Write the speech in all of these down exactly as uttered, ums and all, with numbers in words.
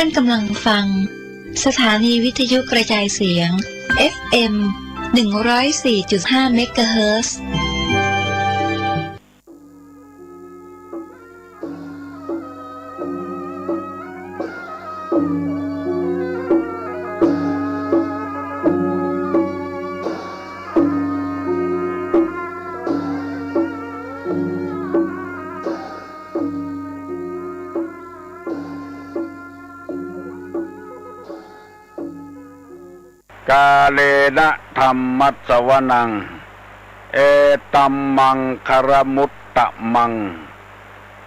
านกำลังฟัง สถานีวิทยุกระจายเสียง เอฟเอ็ม หนึ่งร้อยสี่จุดห้า เมกะเฮิรตซ์ กาเลนะธัมมัสสวนัง เอตัมมังคลมุตตะมัง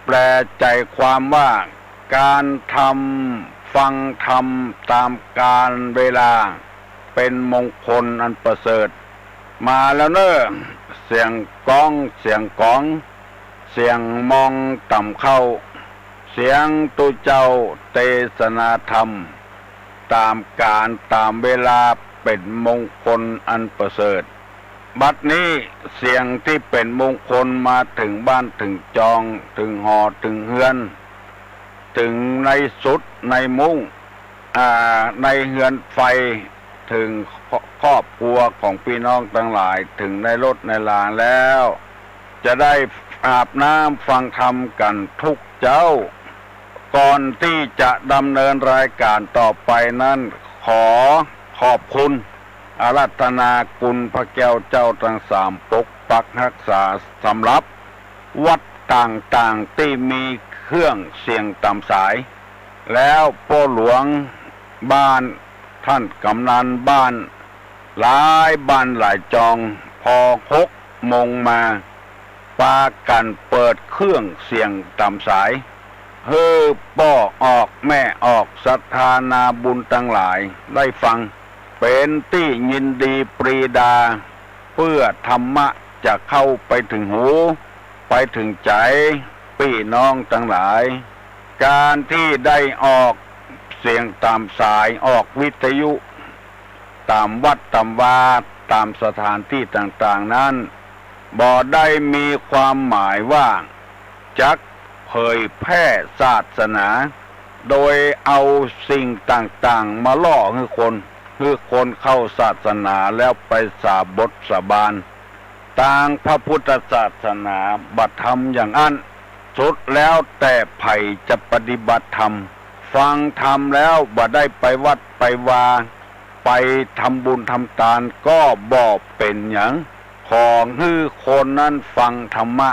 แปลใจความว่า การทำ ฟังธรรมตามกาลเวลา เป็นมงคลอันประเสริฐ มาแล้วเน่อ เสียงก๊อง เสียงก๋อง เสียงมองต่ำเข้า เสียงตุ๊เจ้าเตสนาธรรม ต๋ามกาลต๋ามเวลาเป๋นมงคลอันประเสริฐ บัดนี้เสียงตี้เป๋นมงคลมาเถิงบ้านเถิงจอง เถิงหอเถิงเฮือน เถิงในสุดในมุ้ง อ่า ในเฮือนไฟ เถิงครอบครัวของปี้น้องตังหลาย เถิงในรถในราแล้ว จะได้อาบน้ำฟังธรรมกั๋นทุกเจ๊า ก่อนตี้จะดำเนินรายก๋านต่อไปนั้น ขอขอบคุณ อาราธนาคุณพระแก้วเจ้าตังสาม ปกปักฮักษาสำหรับวัดต่างๆ ตี้มีเครื่องเสียงต๋ามสาย แล้วป้อหลวงบ้าน ต้านก๋ำนันบ้าน หลายบ้านหลายจอง พอหกโมงมา ปากั๋นเปิดเครื่องเสียงต๋ามสาย หื้อป้อออกแม่ออก ศรัทธานาบุญตังหลายได้ฟัง เป๋นตี้ยินดีปรีดา เปื้อธรรมะจะเข้าไปเถิงหู ไปเถิงใจ๋ปี้น้องตังหลาย ก๋านตี้ได้ออกเสียงต๋ามสาย ออกวิทยุ ต๋ามวัดต๋ามวา ต๋ามสถานตี้ต่างๆ นั้น บ่ได้มีความหมายว่า จักเผยแพร่ศาสนา โดยเอาสิ่งต่างๆ มาล่อหื้อคน หื้อคนเข้าศาสนาแล้วไปสาบดสาบาน ตางพระพุทธศาสนา บ่ทำอย่างอั้น สุดแล้วแต่ใผจะปฏิบัติธรรม ฟังธรรมแล้วบ่ได้ไปวัดไปวา ไปทำบุญทำตานก็บ่เป๋นหยัง ขอหื้อคนนั้นฟังธรรมะ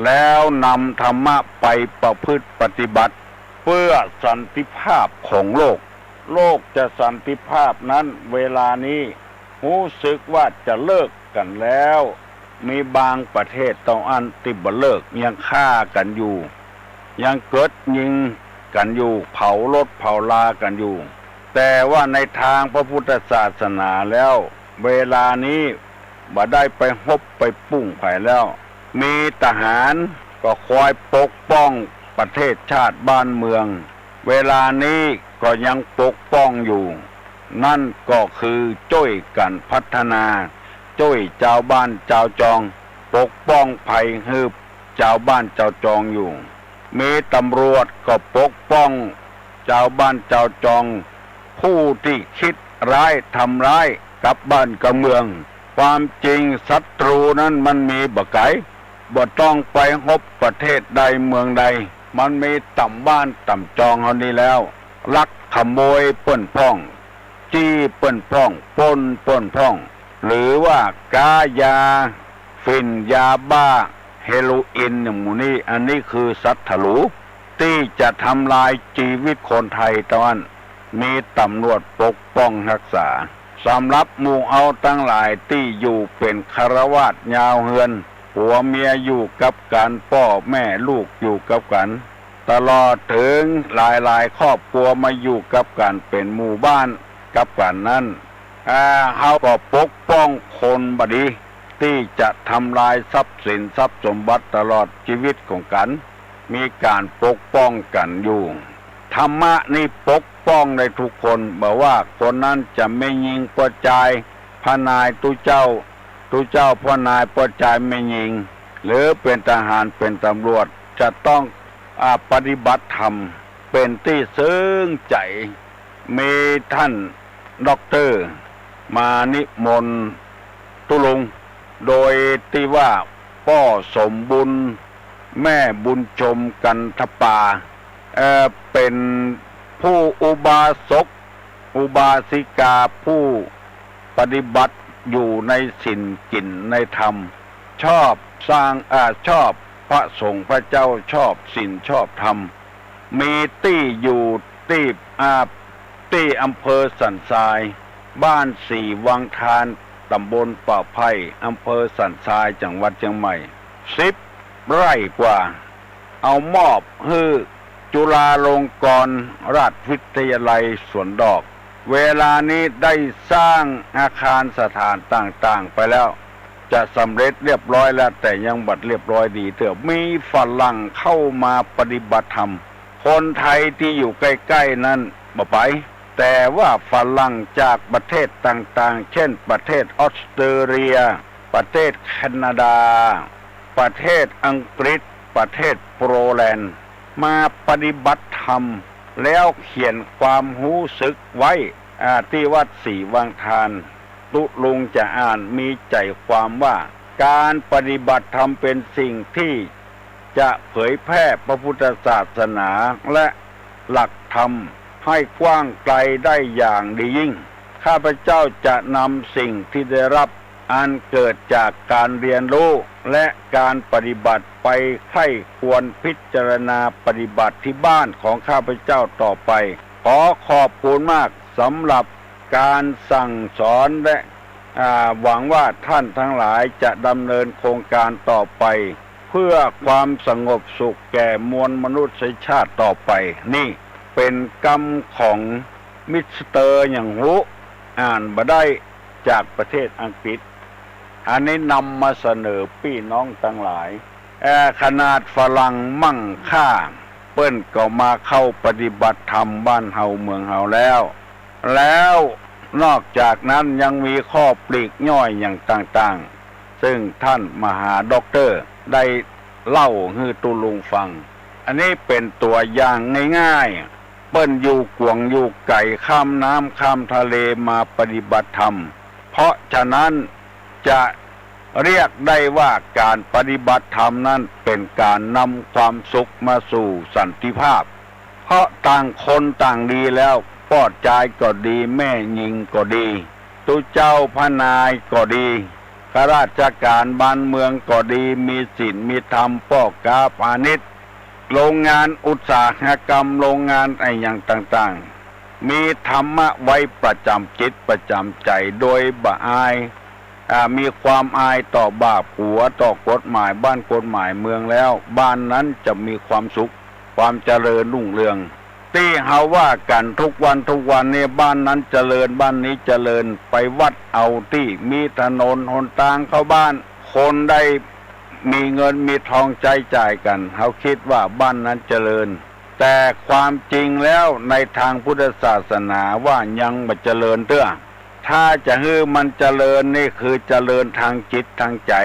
แล้วนำธรรมะไปประพฤติปฏิบัติ เปื้อสันติภาพของโลก โลกจะสันติภาพนั้น เวลานี้ ฮู้สึกว่าจะเลิกกั๋นแล้ว มีบางประเทศเต้าอั้นตี้บ่เลิก ยังฆ่ากั๋นอยู่ ยังเกิดยิงกั๋นอยู่ เผารถเผารากั๋นอยู่ แต่ว่าในตางพระพุทธศาสนาแล้ว เวลานี้บ่ได้ไปฮบไปปุ้งใผแล้ว มีทหารก็คอยปกป้องประเทศชาติบ้านเมือง เวลานี้ก็ยังปกป้องอยู่ นั่นก็คือจ้วยกั๋นพัฒนา จ้วยจาวบ้านจาวจอง ปกป้องภัยหื้อจาวบ้านจาวจองอยู่ มีตำรวจก็ปกป้องจาวบ้านจาวจอง ผู้ตี้คิดร้ายทำร้ายกับบ้านกับเมือง ความจริงศัตรูนั้นมันมีบ่ไก๋ บ่ต้องไปฮบประเทศใดเมืองใด มันมีต๋ามบ้านต๋ามจองเฮานี้แล้ว ลักขโมยเปิ้นพ่อง จี้เปิ้นพ่อง ปล้นเปิ้นพ่อง หรือว่าก๊ายาฝิ่น ยาบ้า เฮโรอีน อย่างหมู่นี้ อันนี้คือศัตรูตี้จะทำลายจีวิตคนไทยเต้าอั้น มีตำรวจปกป้องฮักษา สำหรับหมู่เฮาตังหลายตี้อยู่เป๋นฆราวาสยาวเฮือน ผัวเมียอยู่กับกั๋น ป้อแม่ลูกอยู่กับกั๋น ตลอดเถิงหลายๆ ครอบครัวมาอยู่กับกั๋นเป๋นหมู่บ้านกับกั๋นนั้น อ่า เฮาก็ปกป้องคนบ่ดี ตี้จะทำลายทรัพย์สินทรัพย์สมบัติตลอดจีวิตของกั๋น มีก๋านปกป้องกั๋นอยู่ ธรรมะนี่ปกป้องได้ทุกคน บ่ว่าคนนั้นจะแม่ญิงป้อจาย พ่อนายตุ๊เจ้า ตุ๊เจ้าพ่อนายป้อจายแม่ญิง หรือเป๋นทหารเป๋นตำรวจ จะต้อง อ่า ปฏิบัติธรรม เป๋นตี้เซิงใจ๋ มีต้านด็อกเตอร์มานิมนต์ตุ๊ลุง โดยตี้ว่าป้อสมบุญ แม่บุญชม กันทปา เอ่อ เป๋นผู้อุบาสก อุบาสิกา ผู้ปฏิบัติอยู่ในศีลกิ๋นในธรรม ชอบสร้าง อ่า ชอบพระสงฆ์พระเจ้า ชอบศีลชอบธรรม มีตี้อยู่ตี้ อ่า ตี้อำเภอสันทราย บ้านศรีวังทาน ต๋ำบลป่าไผ่ อำเภอสันทราย จังหวัดเจียงใหม่ สิบไร่กว่า เอามอบหื้อจุฬาลงกรณราชวิทยาลัยสวนดอก เวลานี้ได้สร้างอาคารสถานต่างๆ ไปแล้ว จะสำเร็จเรียบร้อยแล้ว แต่ยังบ่เรียบร้อยดีเตื้อ มีฝรั่งเข้ามาปฏิบัติธรรม คนไทยตี้อยู่ใก้ๆ นั้นบ่ไป แต่ว่าฝรั่งจากประเทศต่างๆ เจ้นประเทศออสเตรเลีย ประเทศแคนาดา ประเทศอังกฤษ ประเทศโปแลนด์ มาปฏิบัติธรรม แล้วเขียนความฮู้สึกไว้ อ่า ตี้วัดศรีวังทาน ตุ๊ลุงจะอ่าน มีใจ๋ความว่า ก๋านปฏิบัติธรรมเป๋นสิ่งตี้จะเผยแพร่พระพุทธศาสนาและหลักธรรมให้กว้างไกลได้อย่างดียิ่ง ข้าพเจ้าจะนำสิ่งตี้ได้รับอันเกิดจากก๋านเฮียนฮู้ และก๋านปฏิบัติไปใคร่ควรพิจารณาปฏิบัติตี้บ้านของข้าพเจ้าต่อไป ขอขอบคุณมากสำหรับก๋านสั่งสอน และ อ่า หวังว่าต้านตังหลายจะดำเนินโครงก๋านต่อไป เพื่อความสงบสุขแก่มวลมนุษยชาติต่อไป นี่เป๋นกำของมิสเตอร์หยังฮู้ อ่านบ่ได้ จากประเทศอังกฤษ อันนี้นำมาเสนอปี้น้องตังหลาย เอ่อ ขนาดฝรั่งมั่งค่า เปิ้นก็มาเข้าปฏิบัติธรรมบ้านเฮาเมืองเฮาแล้ว แล้วนอกจากนั้นยังมีข้อปลีกย่อยอย่างต่างๆ ซึ่งต้านมหาด็อกเตอร์ได้เล่าหื้อตุ๊ลุงฟัง อันนี้เป๋นตั๋วอย่างง่ายๆ เปิ้นอยู่ก๋วงอยู่ไก๋ ข้ามน้ำข้ามทะเลมาปฏิบัติธรรม เพราะฉะนั้นจะเรียกได้ว่าก๋านปฏิบัติธรรมนั้นเป๋นก๋านนำความสุขมาสู่สันติภาพ เพราะต่างคนต่างดีแล้ว ป้อจายก็ดี แม่ญิงก็ดี ตุ๊เจ้าพระนายก็ดี ข้าราชก๋านบ้านเมืองก็ดี มีศีลมีธรรม ป้อก๊าพาณิชย์ โรงงานอุตสาหกรรม โรงงานอะหยังต่างๆ มีธรรมะไว้ประจ๋ำจิตประจ๋ำใจ๋ โดยบ่อาย อ่า มีความอายต่อบาป กั๋วต่อกฎหมายบ้านกฎหมายเมืองแล้ว บ้านนั้นจะมีความสุข ความเจริญรุ่งเรือง ตี้เฮาว่ากั๋นทุกวันทุกวันนี้ บ้านนั้นเจริญ บ้านนี้เจริญ ไปวัดเอาตี้มีถนนหนตางเข้าบ้าน คนได้มีเงินมีทองใจ๊จ่ายกั๋น เฮากึ๊ดว่าบ้านนั้นเจริญ แต่ความจริงแล้วในตางพุทธศาสนาว่ายังบ่เจริญเตื้อ ถ้าจะหื้อมันเจริญนี่คือเจริญตางจิตตางใจ๋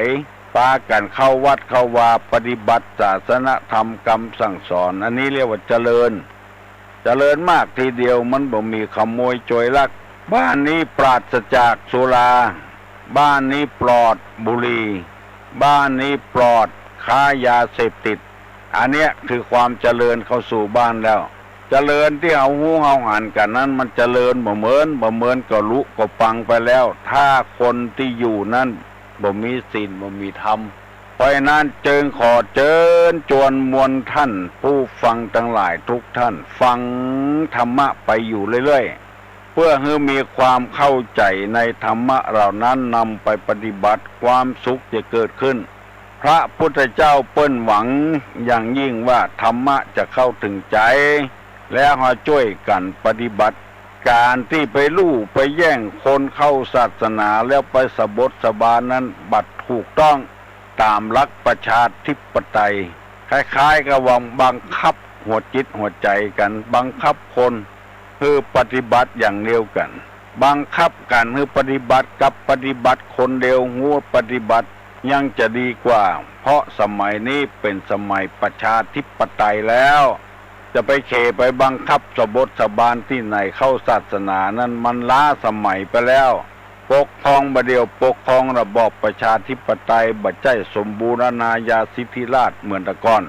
ปากั๋นเข้าวัดเข้าวา ปฏิบัติศาสนธรรมกำสั่งสอน อันนี้เรียกว่าเจริญ เจริญมากทีเดียว มันบ่มีขโมยโจรลัก บ้านนี้ปราศจากสุรา บ้านนี้ปลอดบุหรี่ บ้านนี้ปลอดค้ายาเสพติด อันเนี้ยคือความเจริญเข้าสู่บ้านแล้ว เจริญตี้เฮาฮู้เฮาหันกั๋นนั้นมันเจริญบ่เหมือน บ่เหมือนก็ลุก็ปังไปแล้ว ถ้าคนตี้อยู่นั้นบ่มีศีลบ่มีธรรม เพราะฉะนั้นจึงขอเจิญจวนมวลต้านผู้ฟังตังหลายทุกต้าน ฟังธรรมะไปอยู่เรื่อยๆ เพื่อหื้อมีความเข้าใจ๋ในธรรมะเหล่านั้น นำไปปฏิบัติ ความสุขจะเกิดขึ้น พระพุทธเจ้าเปิ้นหวังอย่างยิ่งว่าธรรมะจะเข้าเถิงใจ๋ แล้วเฮาจ้วยกั๋นปฏิบัติ ก๋านตี้ไปลู่ไปแย่งคนเข้าศาสนาแล้วไปสะบดสะบานนั้นบ่ถูกต้องต๋ามหลักประชาธิปไตย คล้ายๆ กับว่าบังคับหัวจิตหัวใจ๋กั๋น บังคับคนหื้อปฏิบัติอย่างเดียวกั๋น บังคับกั๋นหื้อปฏิบัติกับปฏิบัติคนเดียว ฮู้ปฏิบัติยังจะดีกว่า เพราะสมัยนี้เป๋นสมัยประชาธิปไตยแล้ว จะไปเข่ไปบังคับสะบดสะบานตี้ไหนเข้าศาสนานั้นมันล้าสมัยไปแล้ว ปกครองบ่าเดี่ยวปกครองระบอบประชาธิปไตย บ่ใจ้สมบูรณาญาสิทธิราชย์เหมือนแต่ก่อน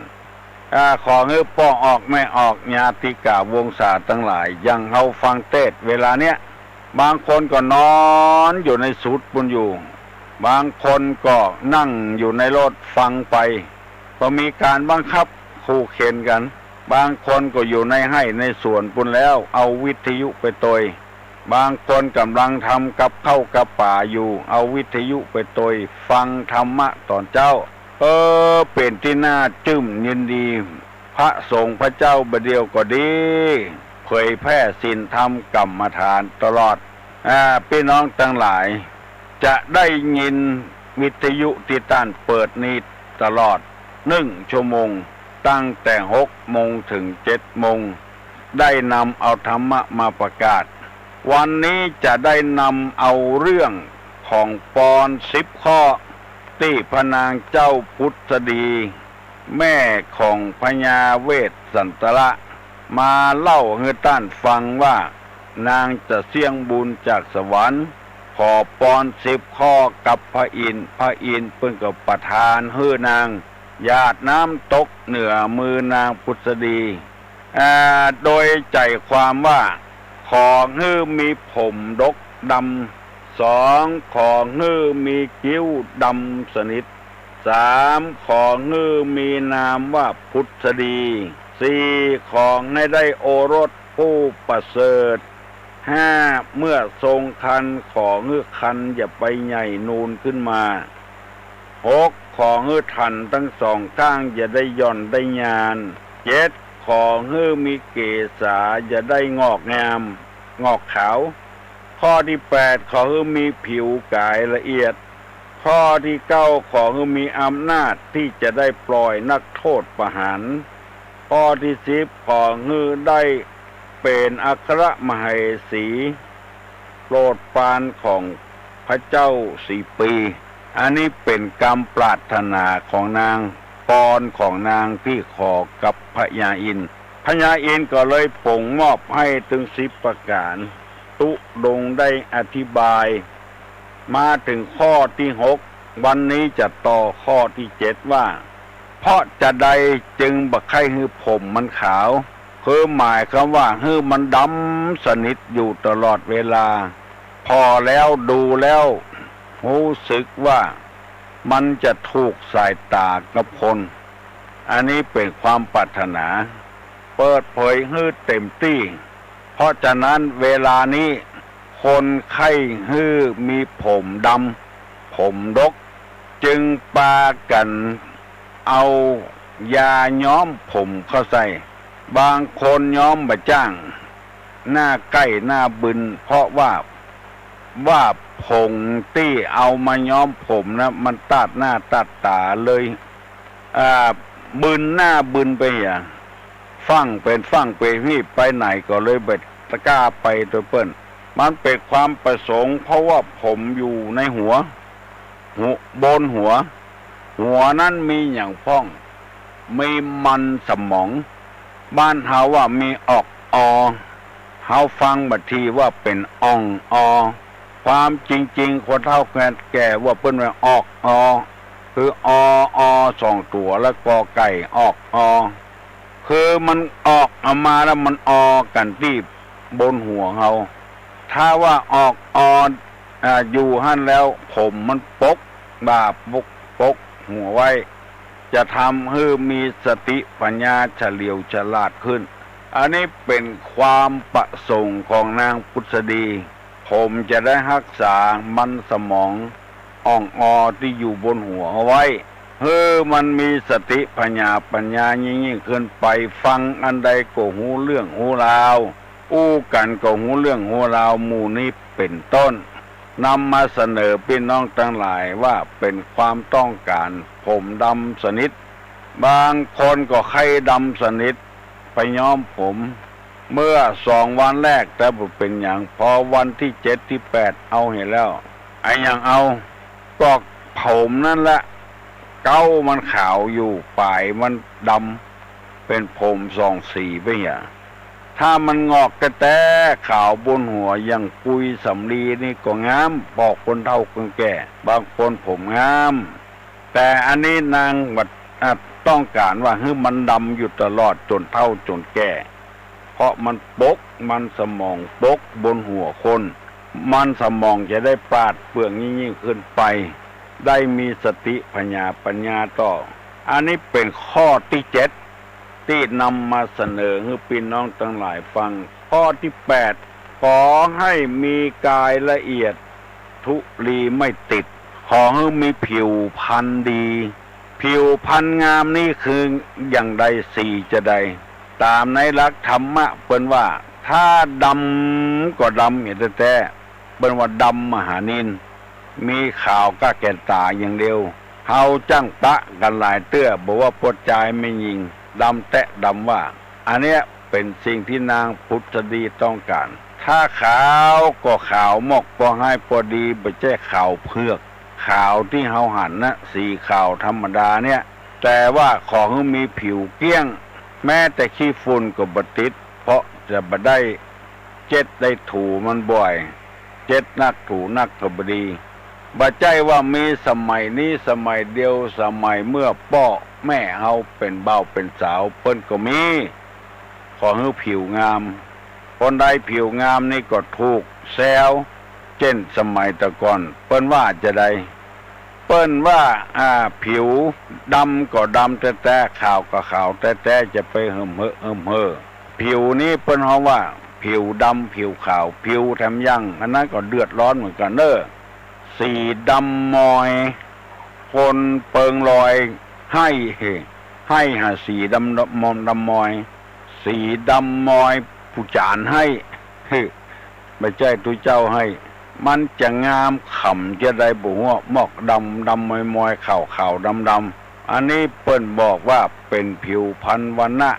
อ่า ขอหื้อป้อออกแม่ออก ญาติกาวงศาตังหลาย อย่างเฮาฟังเตสน์เวลาเนี้ย บางคนก็นอนอยู่ในสุดปู้นอยู่ บางคนก็นั่งอยู่ในรถฟังไป ก็มีก๋านบังคับขู่เข็ญกั๋น บางคนก็อยู่ในไฮ่ในสวนปู้นแล้ว เอาวิทยุไปตวย บางคนก่ำลังทำกับข้าวกับป๋าอยู่ เอาวิทยุไปตวย ฟังธรรมะต๋อนเจ๊า เออ เป๋นตี้น่าจื้มยินดี พระสงฆ์พระเจ้าบ่าเดี่ยวก็ดี เผยแผ่ศีลธรรมกรรมฐานตลอด อ่า ปี้น้องตังหลาย จะได้ยินวิทยุตี้ต้านเปิดนี้ตลอดหนึ่งชั่วโมง ตั้งแต่หกโมงถึงเจ็ดโมง ได้นำเอาธรรมะมาประกาศ วันนี้จะได้นำเอาเรื่องของปอนสิบข้อ ตี้พระนางเจ้าผุสดี แม่ของพญาเวสสันตระ มาเล่าหื้อต้านฟังว่า นางจะเสี้ยงบุญจากสวรรค์ ขอปอนสิบข้อกับพระอินทร์ พระอินทร์เปิ้นก็ประทานหื้อนาง หยาดน้ำตกเหนือมือนางผุสดี อ่า โดยใจ๋ความว่า ขอหื้อมีผมดกดำ สอง ขอหื้อมีคิ้วดำสนิท สาม ขอหื้อมีนามว่าผุสดี สี่ ขอหื้อได้โอรสผู้ประเสริฐ ห้า เมื่อทรงครรภ์ ขอหื้อครรภ์อย่าไปใหญ่นูนขึ้นมา หก ขอหื้อฐันตังสองข้างอย่าได้หย่อนได้ยาน เจ็ด ขอหื้อมีเกศาอย่าได้งอกงาม งอกขาว ข้อตี้แปด ขอหื้อมีผิวก๋ายละเอียด ข้อตี้เก้า ขอหื้อมีอำนาจตี้จะได้ปล่อยนักโทษประหาร ข้อตี้สิบ ขอหื้อได้เป๋นอัครมเหสี โปรดปรานของพระเจ้าสี่ปี อันนี้เป๋นกำปรารถนาของนาง ปอนของนางตี้ขอกับพญาอินทร์ พญาอินทร์ก็เลยป๋งมอบหื้อตึงสิบประก๋าน ตุดงค์ได้อธิบาย มาเถิงข้อตี้หก วันนี้จะต่อข้อตี้เจ็ดว่า เพราะจาใดจึงบ่ใค่หื้อผมมันขาว คือหมายความว่าหื้อมันดำสนิทอยู่ตลอดเวลา ผ่อแล้วดูแล้วฮู้สึกว่ามันจะถูกสายต๋ากับคน อันนี้เป๋นความปรารถนา เปิดเผยหื้อเต็มตี้ เพราะฉะนั้นเวลานี้คนใค่หื้อมีผมดำ ผมดก จึงปากั๋นเอายาย้อมผมเข้าใส่ บางคนย้อมบ่จ้าง หน้าใก้หน้าบึน เพราะว่า ว่าผงตี้เอามาย้อมผมนะ มันตาดหน้าตาดต๋าเลย อ่า บึนหน้าบึนไปเหีย ฟั่งเป๋นฟั่งเป๋นฮีบ ไปไหนก็เลยบ่กล้าไปตวยเปิ้น มันเป๋นความประสงค์ เพราะว่าผมอยู่ในหัว หัว บนหัว หัวนั้นมีหยังพ่อง มีมันสมอง บ้านเฮาว่ามีออกออ เฮาฟังบ่าทีว่าเป๋นอ่องออ ความจริงๆ คนเฒ่าคนแก่ว่าเปิ้นว่าออกออ คือ ออ ออ สองตั๋ว แล้ว กอไก่ ออกออ คือมันออกออกมาแล้วมันออกั๋นตี้บนหัวเฮา ถ้าว่าออกออ อ่า อยู่หั้นแล้วผมมันปกบ่าปก ปกหัวไว้ จะทำหื้อมีสติปัญญาเฉลียวฉลาดขึ้น อันนี้เป๋นความประสงค์ของนางผุสดี ผมจะได้ฮักษามันสมองอ่องออตี้อยู่บนหัวเอาไว้ หื้อมันมีสติผญาปัญญายิ่งๆ ขึ้นไป ฟังอันใดก็ฮู้เรื่องฮู้ราว อู้กั๋นก็ฮู้เรื่องฮู้ราว หมู่นี้เป๋นต้น นำมาเสนอปี้น้องตังหลายว่าเป๋นความต้องก๋าน ผมดำสนิท บางคนก็ใค่ดำสนิท ไปย้อมผม เมื่อสองวันแรกแต่บ่เป๋นหยัง พอวันตี้เจ็ดตี้แปดเอาเหียแล้ว อะหยังเอา ก็ผมนั้นแหละ เก๊ามันขาวอยู่ ป๋ายมันดำ เป๋นผมสองสีไปเหีย ถ้ามันหงอกแต๊ๆ ขาวบนหัวอย่างปุยสำลีนี่ก็งาม ปอคนเฒ่าคนแก่ บางคนผมงาม แต่อันนี้นางบัด อ่ะ ต้องก๋านว่าหื้อมันดำอยู่ตลอดจ๋นเฒ่าจ๋นแก่ เพราะมันปก มันสมองปกบนหัวคน มันสมองจะได้ปราดเปรื่องยิ่งๆ ขึ้นไป ได้มีสติผญาปัญญาต่อ อันนี้เป๋นข้อตี้เจ็ด ตี้นำมาเสนอหื้อปี้น้องตังหลายฟัง ข้อตี้แปด ขอหื้อมีกายละเอียด ธุลีไม่ติด ขอหื้อมีผิวพรรณดี ผิวพรรณงามนี่คืออย่างใด สีจะใด ต๋ามในหลักธรรมะเปิ้นว่า ถ้าดำก็ดำเหียแต๊ๆ เปิ้นว่าดำมหานิน มีขาวก้าแก่นต๋าอย่างเดียว เฮาจั้งปะกั๋นหลายเตื้อ บ่ว่าป้อจายแม่ญิง ดำแต๊ดำว่า อันเนี้ยเป๋นสิ่งตี้นางผุดสดีต้องก๋าน ถ้าขาวก็ขาวหมอก ป้อฮ้ายป้อดี บ่ใจ้ขาวเผือก ขาวตี้เฮาหันนะ สีขาวธรรมดาเนี่ย แต่ว่าขอหื้อมีผิวเกลี้ยง แม้แต่ขี้ฝุ่นก็บ่ติด เพราะจะบ่ได้เจ็ดได้ถูมันบ่อย เจ็ดนักถูนักก็บ่ดี บ่ใจ้ว่ามีสมัยนี้สมัยเดียว สมัยเมื่อป้อแม่เฮาเป๋นบ่าวเป๋นสาวเปิ้นก็มี ขอหื้อผิวงาม คนใดผิวงามนี่ก็ถูกแซว เจ้นสมัยแต่ก่อน เปิ้นว่าจะใด เปิ้นว่า อ่า ผิวดำก็ดำแต๊ๆ ขาวก็ขาวแต๊ๆ จะไปเหิมเห้อเหิมเห้อ ผิวนี้เปิ้นฮ้องว่า ผิวดำผิวขาว ผิวแถมยัง อันนั้นก็เดือดร้อนเหมือนกั๋นเน่อ สีดำมอย คนเปิงลอย ไห้ ไห้หาสีดำมอมดำมอย สีดำมอย ผู้จ๋ารไห้ บ่ใจ้ตุ๊เจ้าไห้ มันจะงามขำจะใดบ่ฮู้ หมอกดำดำมอยๆ ขาวขาวดำดำ อันนี้เปิ้นบอกว่าเป๋นผิวพรรณวรรณะ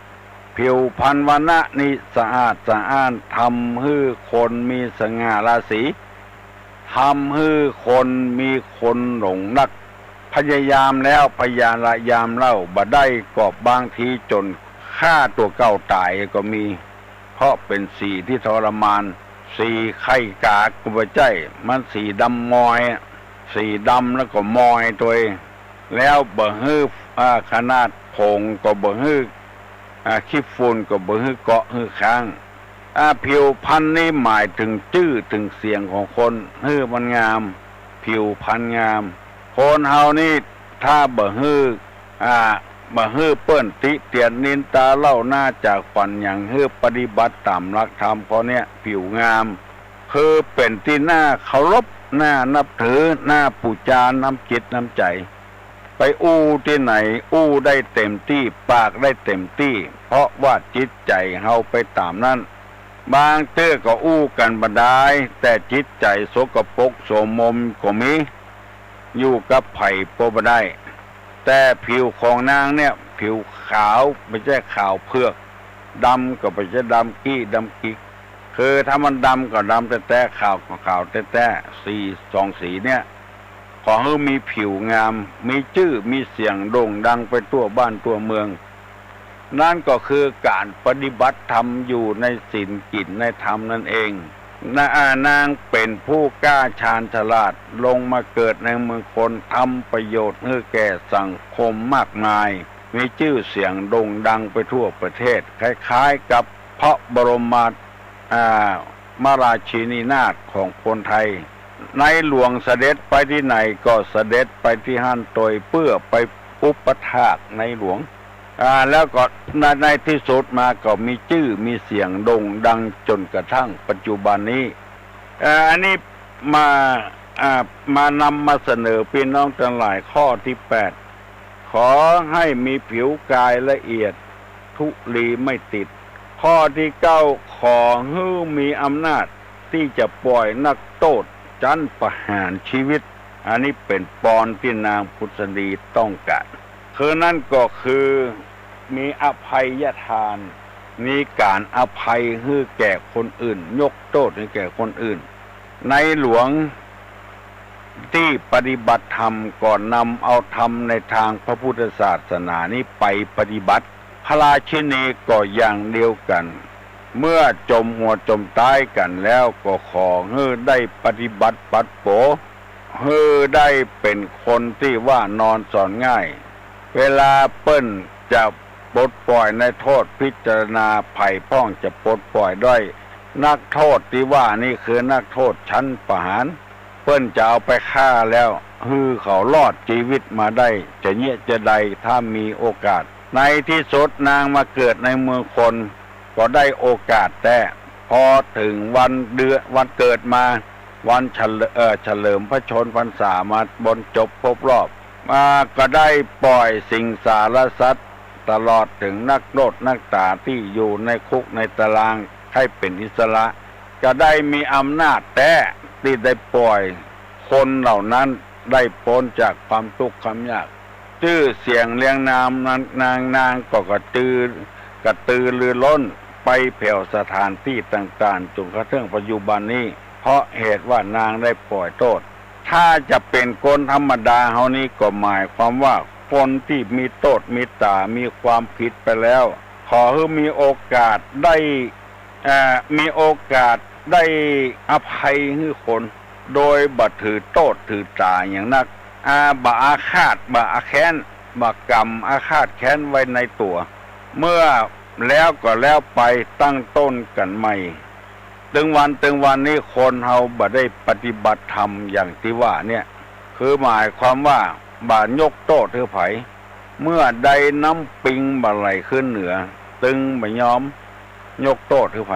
ผิวพรรณวรรณะนี่สะอาดสะอ้าน ทำหื้อคนมีสง่าราศี ทำหื้อคนมีคนหลงนัก พยายามแล้วพยายามเล่าบ่ได้ ก็บางทีจนฆ่าตั๋วเก่าต๋ายก็มี เพราะเป๋นสีตี้ทรมาน สีไข่กาก็บ่ใจ้ มันสีดำมอย สีดำแล้วก็มอยตวย แล้วบ่หื้อ อ่า ขนาดผงก็บ่หื้อ อ่า ขี้ฝุ่นก็บ่หื้อเกาะหื้อค้าง อ่า ผิวพรรณนี่หมายเถิงจื้อเถิงเสียงของคน หื้อมันงาม ผิวพรรณงาม คนเฮานี่ถ้าบ่หื้อ อ่า บ่หื้อเปิ้นติเตียนนินตาเล่าหน้าจ๋าขวัญหยัง หื้อปฏิบัติต๋ามหลักธรรมข้อเนี้ย ผิวงาม คือเป๋นตี้น่าเคารพ น่านับถือ น่าปู๋จา น้ำจิตน้ำใจ๋ ไปอู้ตี้ไหน อู้ได้เต็มตี้ ปากได้เต็มตี้ เพราะว่าจิตใจ๋เฮาไปต๋ามนั้น บางเตื้อก็อู้กั๋นบ่ดาย แต่จิตใจ๋สกปรกโสมมก็มี อยู่กับใผก็บ่ได้ แต่ผิวของนางเนี่ย ผิวขาว บ่ใจ้ขาวเผือก ดำก็บ่ใจ้ดำกี้ดำกิก คือถ้ามันดำก็ดำแต๊ๆ ขาวก็ขาวแต๊ๆ สีสองสีเนี่ย ขอหื้อมีผิวงาม มีจื้อมีเสียงโด่งดังไปทั่วบ้านทั่วเมือง นั่นก็คือก๋านปฏิบัติธรรมอยู่ในศีลกิ๋นในธรรมนั่นเอง นางเป๋นผู้กล้าชาญฉลาด ลงมาเกิดในเมืองคน ทำประโยชน์หื้อแก่สังคมมากมาย มีจื้อเสียงโด่งดังไปทั่วประเทศ คล้ายๆ กับพระบรม อ่า มราชินีนาถของคนไทย ในหลวงเสด็จไปตี้ไหนก็เสด็จไปตี้หั้นตวย เปื้อไปอุปถากในหลวง อ่า แล้วก็ใน ในตี้สุดมาก็มีจื้อมีเสียงโด่งดังจ๋นกระทั่งปัจจุบันนี้ อ่า อันนี้มา อ่า มานำมาเสนอปี้น้องตังหลายข้อตี้แปด ขอหื้อมีผิวกายละเอียด ธุลีไม่ติด ข้อตี้เก้า ขอหื้อมีอำนาจตี้จะป่อยนักโต้ษจั้นประหารชีวิต อันนี้เป๋นปอนตี้นางผุดสดีต้องก๋าน คือนั่นก็คือมีอภัยทาน มีก๋านอภัยหื้อแก่คนอื่น ยกโต้ษหื้อแก่คนอื่น ในหลวงตี้ปฏิบัติธรรมก็นำเอาธรรมในตางพระพุทธศาสนานี้ไปปฏิบัติ พระราชินีก็อย่างเดียวกั๋น เมื่อจ๋มหัวจ๋มต๋ายกั๋นแล้วก็ขอหื้อได้ปฏิบัติปัดโป๋ หื้อได้เป๋นคนตี้ว่านอนสอนง่าย เวลาเปิ้นจะปลดปล่อยนักโต้ษ พิจารณาใผพ่องจะปลดปล่อยได้ นักโต้ษตี้ว่านี้คือนักโต้ษชั้นประหาร เปิ้นจะเอาไปฆ่าแล้ว หื้อเขารอดจีวิตมาได้ จะเยียะจะใดถ้ามีโอกาส ในตี้สุดนางมาเกิดในเมืองคน ก็ได้โอกาสแต๊ พอเถิงวันเดือน วันเกิดมา วันเฉลิ เอ่อ เฉลิมพระชนม์พรรษามาบรรจบครบรอบ มาก็ได้ปล่อยสิงสารสัตว์ ตลอดเถิงนักโต้ษนักต๋าตี้อยู่ในคุกในตาราง ใค่เป๋นอิสระ ก็ได้มีอำนาจแต๊ตี้ได้ปล่อยคนเหล่านั้นได้ป๊นจากความตุ๊กข์ความยาก จื้อเสียงเรียงนามนาง นาง นางก็กระจือ กระตือรือร้นไปแผวสถานตี้ต่างๆ จ๋นกระทั่งปัจจุบันนี้ เพราะเหตุว่านางได้ปล่อยโต้ษ ถ้าจะเป๋นคนธรรมดาเฮานี้ก็หมายความว่าคนตี้มีโต้ษมีต๋า มีความผิดไปแล้ว ขอหื้อมีโอกาสได้ เอ่อ มีโอกาสได้อภัยหื้อคน โดยบ่ถือโต้ษถือต๋าหยังนัก อ่า บ่อาฆาต บ่อาแค้น บ่ก๋ำอาฆาตแค้นไว้ในตั๋ว เมื่อแล้วก็แล้วไป ตั้งต้นกั๋นใหม่ ตึงวัน ตึงวันนี้คนเฮาบ่ได้ปฏิบัติธรรมอย่างตี้ว่าเนี่ย คือหมายความว่าบ่ยกโต้ษหื้อใผ เมื่อใดน้ำปิงบ่ไหลขึ้นเหนือ ตึงบ่ยอมยกโต้ษหื้อใผ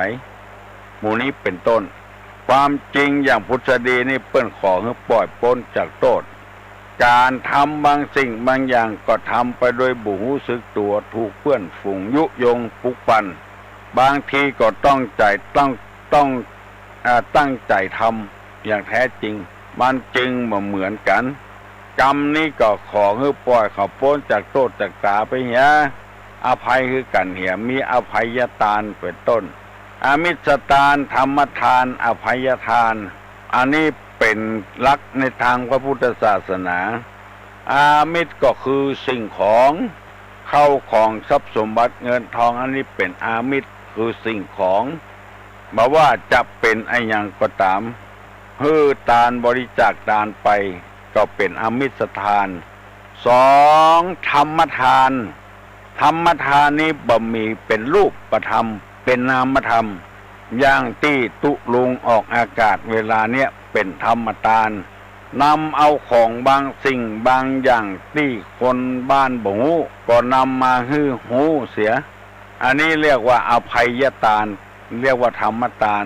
หมู่นี้เป๋นต้น ความจริงอย่างผุสดีนี่เปิ้นขอหื้อปล่อยป๊นจากโต้ษ ก๋านทำบางสิ่งบางอย่างก็ทำไปโดยบ่ฮู้สึกตั๋ว ถูกเปื้อนฝูงยุยงปลุกปั่น บางทีก็ต้องใจ๋ ต้อง ต้อง อ่า ตั้งใจ๋ทำอย่างแท้จริง มันจึงบ่เหมือนกั๋น กรรมนี้ก็ขอหื้อปล่อยเขาป๊นจากโต้ษจากต๋าไปเหีย อภัยหื้อกั๋นเหีย มีอภัยทานเป๋นต้น อามิสทาน ธรรมทาน อภัยทาน อันนี้เป๋นหลักในตางพระพุทธศาสนา อามิสก็คือสิ่งของ เข้าของทรัพย์สมบัติเงินทอง อันนี้เป๋นอามิส คือสิ่งของ บ่ว่าจะเป๋นอะหยังก็ต๋าม หื้อตานบริจาคตานไป ก็เป๋นอามิสทาน สอง ธรรมทาน ธรรมทานนี้บ่มีเป๋นรูปธรรม เป๋นนามธรรม อย่างตี้ตุ๊ลุงออกอากาศเวลาเนี้ย เป๋นธรรมทาน นำเอาของบางสิ่งบางอย่างตี้คนบ้านบ่ฮู้ ก็นำมาหื้อฮู้เสีย อันนี้เรียกว่าอภัยทาน เรียกว่าธรรมทาน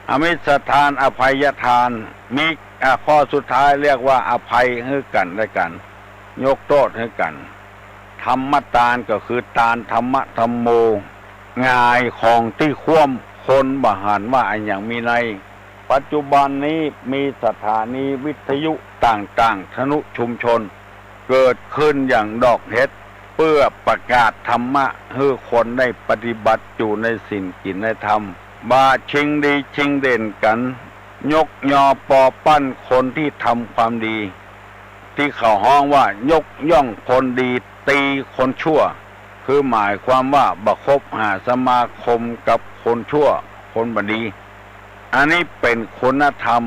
อามิสทาน อภัยทาน มี อ่า ข้อสุดท้ายเรียกว่าอภัยหื้อกั๋นและกั๋น ยกโต้ษหื้อกั๋น ธรรมทานก็คือทาน ธรรมะ ธัมโม หงายของตี้คว่ำ คนบ่หันว่าอะหยังมีใน ปัจจุบันนี้มีสถานีวิทยุต่างๆ ทนุชุมชน เกิดขึ้นอย่างดอกเห็ด เปื้อประกาศธรรมะหื้อคนได้ปฏิบัติอยู่ในศีลกิ๋นในธรรม บ่าชิงดีชิงเด่นกั๋น ยกยอปอปั้นคนตี้ทำความดี ตี้เขาฮ้องว่ายกย่องคนดี ตีคนชั่ว คือหมายความว่าบ่คบหาสมาคมกับคนชั่ว คนบ่ดี อันนี้เป๋นคุณธรรม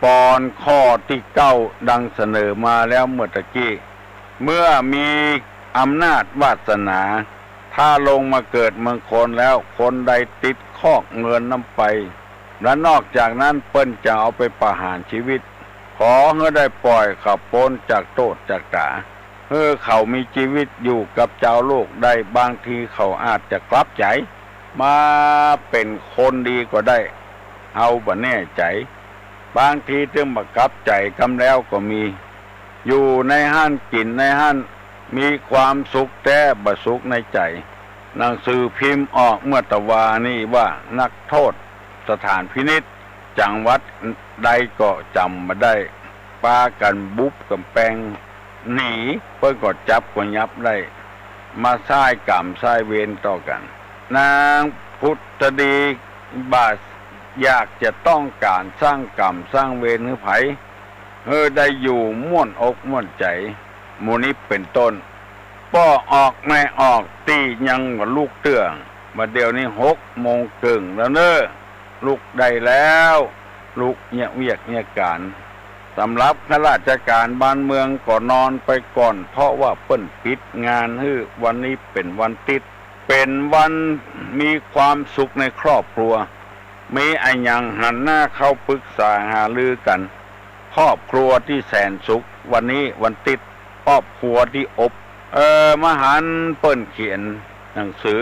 ปอนข้อตี้เก้า ดังเสนอมาแล้วเมื่อตะกี้ เมื่อมีอำนาจวาสนา ถ้าลงมาเกิดเมืองคนแล้ว คนใดติดคอกเงินนั้นไป และนอกจากนั้นเปิ้นจะเอาไปประหารชีวิต ขอหื้อได้ปล่อยเขาป๊นจากโต้ษจากต๋า หื้อเขามีจีวิตอยู่กับจาวโลกได้ บางทีเขาอาจจะกลับใจ๋ มาเป๋นคนดีก็ได้ เฮาบ่แน่ใจ๋ บางทีตึงบ่กลับใจ๋กำแล้วก็มี อยู่ในหั้นกิ๋นในหั้น มีความสุขแต๊บ่สุขในใจ๋ หนังสือพิมพ์ออกเมื่อตะวานี้ว่านักโต้ษสถานพินิจ จังหวัดใดก็จ๋ำบ่ได้ ปากั๋นบุบก๋ำแปงหนี เปิ้นก็จับก็ยับได้ มาสร้างก๋รรมสร้างเวรต่อกั๋น นางผุสดีบ่าอยากจะต้องก๋านสร้างก๋รรมสร้างเวรหื้อใผ หื้อได้อยู่ม่วนอกม่วนใจ๋ หมู่นี้เป๋นต้น ป้อออกแม่ออกตี้ยังบ่ลุกเตื้อ บ่าเดี่ยวนี้หกโมงเกิ่งแล้วเน่อ ลุกได้แล้ว ลุกเยียะเวียกเยียะก๋าน สำหรับข้าราชก๋านบ้านเมืองก็นอนไปก่อน เพราะว่าเปิ้นปิดงานหื้อ วันนี้เป๋นวันติ๊ด เป๋นวันมีความสุขในครอบครัว มีอะหยังหันหน้าเข้าปรึกษาหารือกั๋น ครอบครัวตี้แสนสุข วันนี้วันติ๊ด ครอบครัวตี้อบ เออ มหันต์เปิ้นเขียนหนังสือ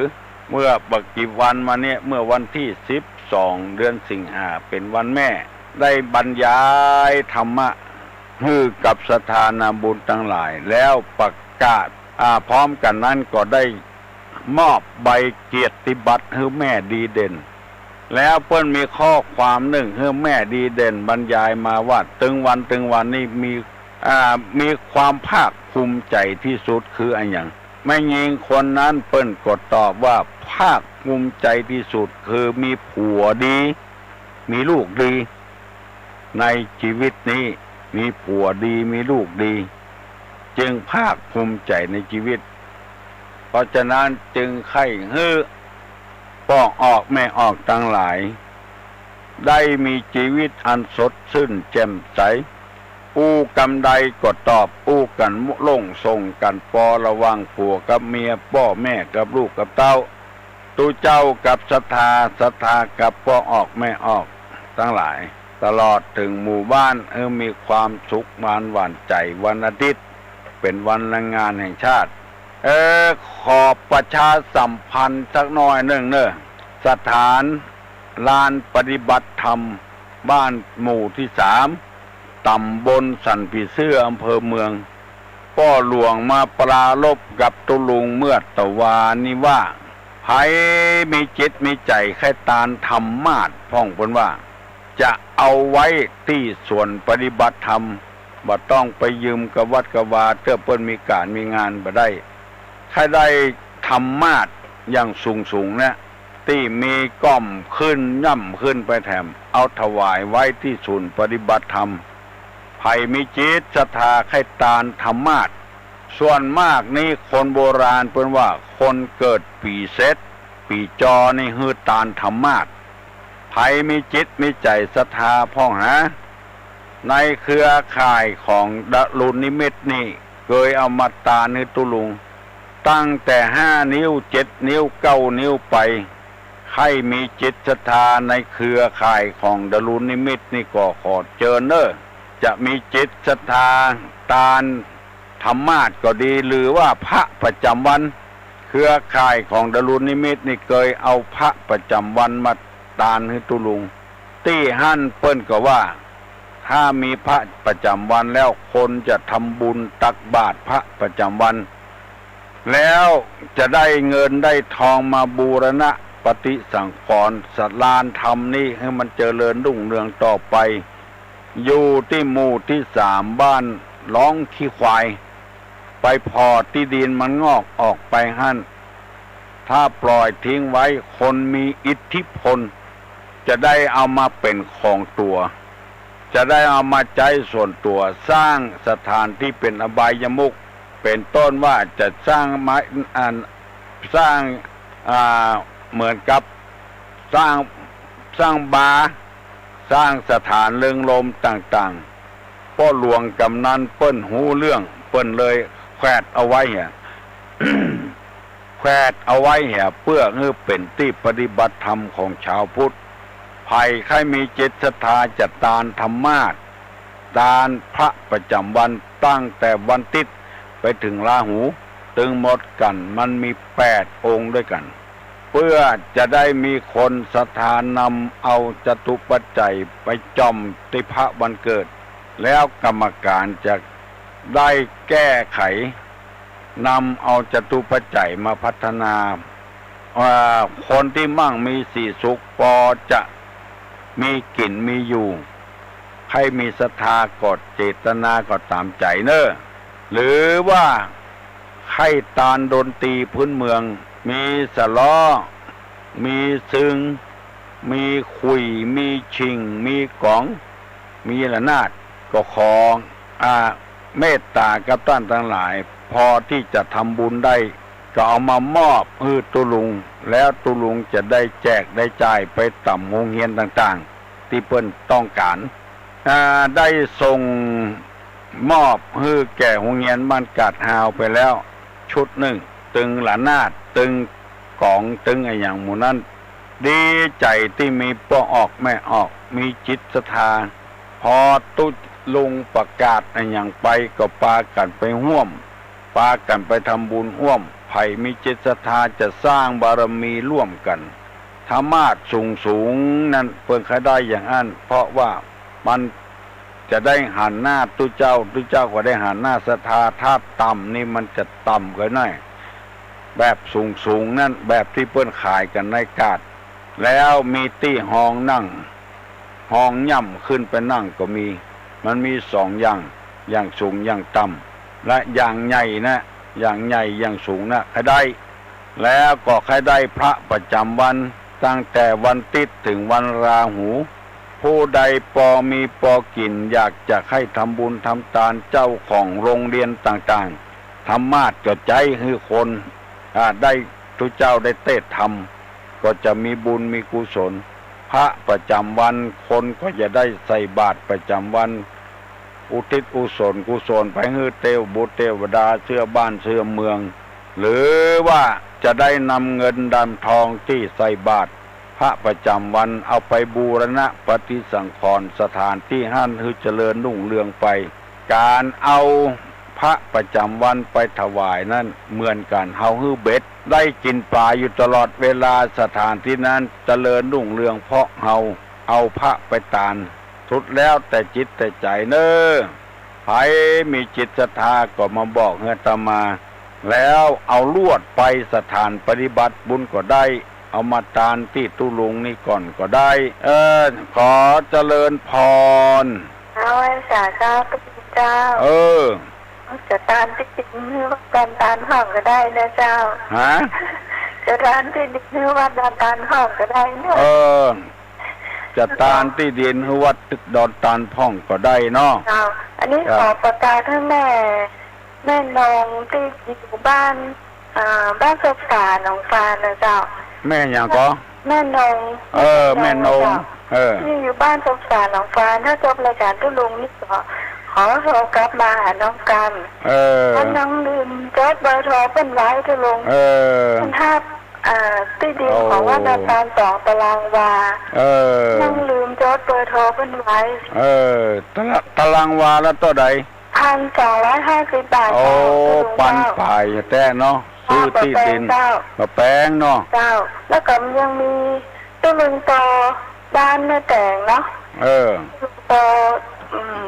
เมื่อบ่กี่วันมาเนี่ย เมื่อวันตี้สิบสอง เดือนสิงหา เป๋นวันแม่ ได้บรรยายธรรมะหื้อกับศรัทธานาบุญตังหลาย แล้วประกาศ อ่า พร้อมกั๋นนั้นก็ได้มอบใบเกียรติบัตรหื้อแม่ดีเด่น แล้วเปิ้นมีข้อความนึ่งหื้อแม่ดีเด่นบรรยายมาว่า ตึงวัน ตึงวันนี้มี อ่า มีความภาคภูมิใจ๋ตี้สุดคืออะหยัง แม่ญิงคนนั้นเปิ้นก็ตอบว่า ภาคภูมิใจ๋ตี้สุดคือมีผัวดี มีลูกดี ในจีวิตนี้มีผัวดี มีลูกดี จึงภาคภูมิใจ๋ในจีวิต เพราะฉะนั้นจึงใค่หื้อป้อออกแม่ออกตังหลาย ได้มีจีวิตอันสดซื่นแจ่มใส อู้กำใดก็ตอบอู้กั๋นโล่งส่งกั๋นปอระหว่างผัวกับเมีย ป้อแม่กับลูกกับเต้า ตุ๊เจ้ากับศรัทธา ศรัทธากับป้อออกแม่ออกตังหลาย ตลอดเถิงหมู่บ้าน หื้อมีความสุขหวานหวานใจ๋ วันอาทิตย์เป๋นวันแรงงานแห่งชาติ เออ ขอประชาสัมพันธ์สักหน้อยนึ่งเน่อ สถานลานปฏิบัติธรรม บ้านหมู่ตี้สาม ต๋ำบลสันผีเสื้อ อำเภอเมือง ป้อหลวงมาปรารภกับตุ๊ลุงเมื่อตะวานี้ว่า ใผมีจิตมีใจ๋ใค่ตานธรรมาสน์ พ่องเปิ้นว่า จะเอาไว้ตี้สวนปฏิบัติธรรม บ่ต้องไปยืมกะวัดกะวา เตื้อเปิ้นมีก๋านมีงานบ่ได้ ใค่ได้ธรรมาสน์อย่างสูงๆ นะ ตี้มีก้อมขึ้นย่ำขึ้นไปแถม เอาถวายไว้ตี้ศูนย์ปฏิบัติธรรม ใผมีจิตศรัทธาใค่ตานธรรมาสน์ ส่วนมากนี้คนโบราณเปิ้นว่า คนเกิดปี๋เสร็จ ปี๋จอนี่หื้อตานธรรมาสน์ ใผมีจิตมีใจ๋ศรัทธาพ่องหา ในเครือข่ายของดารุณนิมิตนี่ เกยเอามาตานหื้อตุ๊ลุง ตั้งแต่ห้านิ้ว เจ็ดนิ้ว เก้านิ้วไป ใค่มีจิตศรัทธาในเครือข่ายของดารุณนิมิตนี่ก็ขอเจิญเน่อ จะมีจิตศรัทธาตานธรรมาสน์ก็ดี หรือว่าพระประจ๋ำวัน เครือข่ายของดารุณนิมิตนี่เกยเอาพระประจ๋ำวันมาตานหื้อตุ๊ลุง ตี้หั้นเปิ้นก็ว่า ถ้ามีพระประจ๋ำวันแล้ว คนจะทำบุญตักบาตรพระประจ๋ำวัน แล้วจะได้เงินได้ทองมาบูรณะปฏิสังขรณ์สถานธรรมนี้หื้อมันเจริญรุ่งเรืองต่อไป อยู่ตี้หมู่ตี้สาม บ้านร้องขี้ควาย ไปผ่อตี้ดินมันงอกออกไปหั้น ถ้าปล่อยทิ้งไว้ คนมีอิทธิพล จะได้เอามาเป๋นของตั๋ว จะได้เอามาใจ๊ส่วนตั๋ว สร้างสถานตี้เป๋นอบายมุข เป๋นต้นว่าจะสร้างไม้ อัน สร้าง อ่า เหมือนกับสร้าง สร้างบาร์ สร้างสถานเริงรมย์ต่างๆ ป้อหลวงกำนันเปิ้นฮู้เรื่อง เปิ้นเลยแขวดเอาไว้เหีย แขวดเอาไว้เหีย เปื้อหื้อเป๋นตี้ปฏิบัติธรรมของชาวพุทธ ใผใค่มีจิตศรัทธาจะตานธรรมาสน์ ตานพระประจ๋ำวัน ตั้งแต่วันติ๊ดไปเถิงราหู ตึงหมดกั๋นมันมีแปดองค์ด้วยกั๋น เปื้อจะได้มีคนศรัทธานำเอาจตุปัจจัยไปจ่อมตี้พระวันเกิด แล้วกรรมการจะได้แก้ไข นำเอาจตุปัจจัยมาพัฒนา อ่า คนตี้มั่งมีสีสุข ปอจะมีกิ๋นมีอยู่ ใค่มีศรัทธาก็เจตนาก็ต๋ามใจ๋เน่อ หรือว่าใค่ตานดนตรีพื้นเมือง มีสะล้อ มีซึง มีขุย มีชิง มีก๋อง มีระนาด ก็ขอ อ่า เมตต๋ากับต้านตังหลาย พอตี้จะทำบุญได้ ก็เอามามอบหื้อตุ๊ลุง แล้วตุ๊ลุงจะได้แจกได้จ่ายไปต๋ามโฮงเฮียนต่างๆ ตี้เปิ้นต้องก๋าน อ่า ได้ส่งมอบหื้อแก่โฮงเฮียนบ้านกาดฮาวไปแล้วชุดนึ่ง ตึงระนาด ตึงก๋อง ตึงอะหยังหมู่นั้น ดีใจ๋ตี้มีป้อออกแม่ออก มีจิตศรัทธา พอตุ๊ลุงประกาศอะหยังไป ก็ปากั๋นไปฮ่วม ปากั๋นไปทำบุญฮ่วม ใผมีจิตศรัทธาจะสร้างบารมีร่วมกั๋น ธรรมาสน์สูงๆ นั้นเปิ้นใค่ได้อย่างอั้น เพราะว่ามันจะได้หันหน้าตุ๊เจ้า ตุ๊เจ้าก็ได้หันหน้าศรัทธา ถ้าต่ำนี่มันจะต่ำเกินหน่อย แบบสูงๆ นั้น แบบตี้เปิ้นขายกั๋นในกาด แล้วมีตี้ฮองนั่ง ฮองย่ำขึ้นไปนั่งก็มี มันมีสองอย่าง อย่างสูงอย่างต่ำ และอย่างใหญ่นะ อย่างใหญ่อย่างสูงนะ ใค่ได้ แล้วก็ใค่ได้พระประจ๋ำวัน ตั้งแต่วันติ๊ดเถิงวันราหู ผู้ใดปอมีปอกิ๋น อยากจะใค่ทำบุญทำตาน เจ้าของโฮงเฮียนต่างๆ ธรรมาสน์ก็ใจ๊หื้อคน อ่า ได้ตุ๊เจ้าได้เตศน์ธรรม ก็จะมีบุญมีกุศล พระประจ๋ำวัน คนก็จะได้ใส่บาตรประจ๋ำวัน อุทิศอุสนกุศลไปหื้อเตวบุตรเตวดา เจื้อบ้านเจื้อเมือง หรือว่าจะได้นำเงินนำทองตี้ใส่บาตรพระประจ๋ำวัน เอาไปบูรณะปฏิสังขรณ์สถานตี้หั้นหื้อเจริญรุ่งเรืองไป ก๋านเอาพระประจ๋ำวันไปถวายนั้นเหมือนกั๋น เฮาหื้อเบ็ด ได้กิ๋นป๋าอยู่ตลอดเวลา สถานตี้นั้นเจริญรุ่งเรือง เพราะเฮาเอาพระไปตาน สุดแล้วแต่จิตแต่ใจ๋เน่อ ใผมีจิตศรัทธาก็มาบอกหื้ออาตมา แล้วเอาลวดไปสถานปฏิบัติบุญก็ได้ เอามาตานตี้ตุ๊ลุงนี่ก่อนก็ได้ เออ ขอเจริญพร เอาไว้สาธุเจ้า เออ จะตานตี้ดินหื้อวัดดอนตาลพ่องก็ได้นะเจ้า ฮะ จะตานตี้ดินหื้อวัดดอนตาลพ่องก็ได้เนาะ เออ จะตานตี้ดินหื้อวัดดอนตาลพ่องก็ได้เนาะ เจ้า อันนี้ ครับ ขอประกาศหื้อแม่ แม่นงตี้อยู่บ้าน อ่า บ้านสบสาหนองฟานนะเจ้า แม่หยังก่อ แม่นง เออ แม่นง แม่นง เจ้า เออ ตี้อยู่บ้านสบสาหนองฟาน ถ้าจบรายก๋านตุ๊ลุงนี่ก็ขอโทรกลับมาหาน้องกำ เออ ถ้าน้องลืมจดเบอร์โทรเปิ้นไว้ตุ๊ลุง เออ เปิ้นฮับ อ่า ตี้ดินของวัดดอนตาลสองตารางวา เออ น้องลืมจดเบอร์โทรเปิ้นไว้ เออ ตารา- ตารางวาละเต้าใด พันสองร้อยห้าสิบบาท โอ้ เจ้า ตุ๊ลุง ปัน เจ้า ป๋ายแต๊เนาะ ซื้อตี้ดิน เจ้า บ่แปงเนาะ เจ้า แล้วก็ยังมีตุ๊ลุงโตบ้านแม่แต๋งเนาะ เออ ตุ๊ลุงโต อืม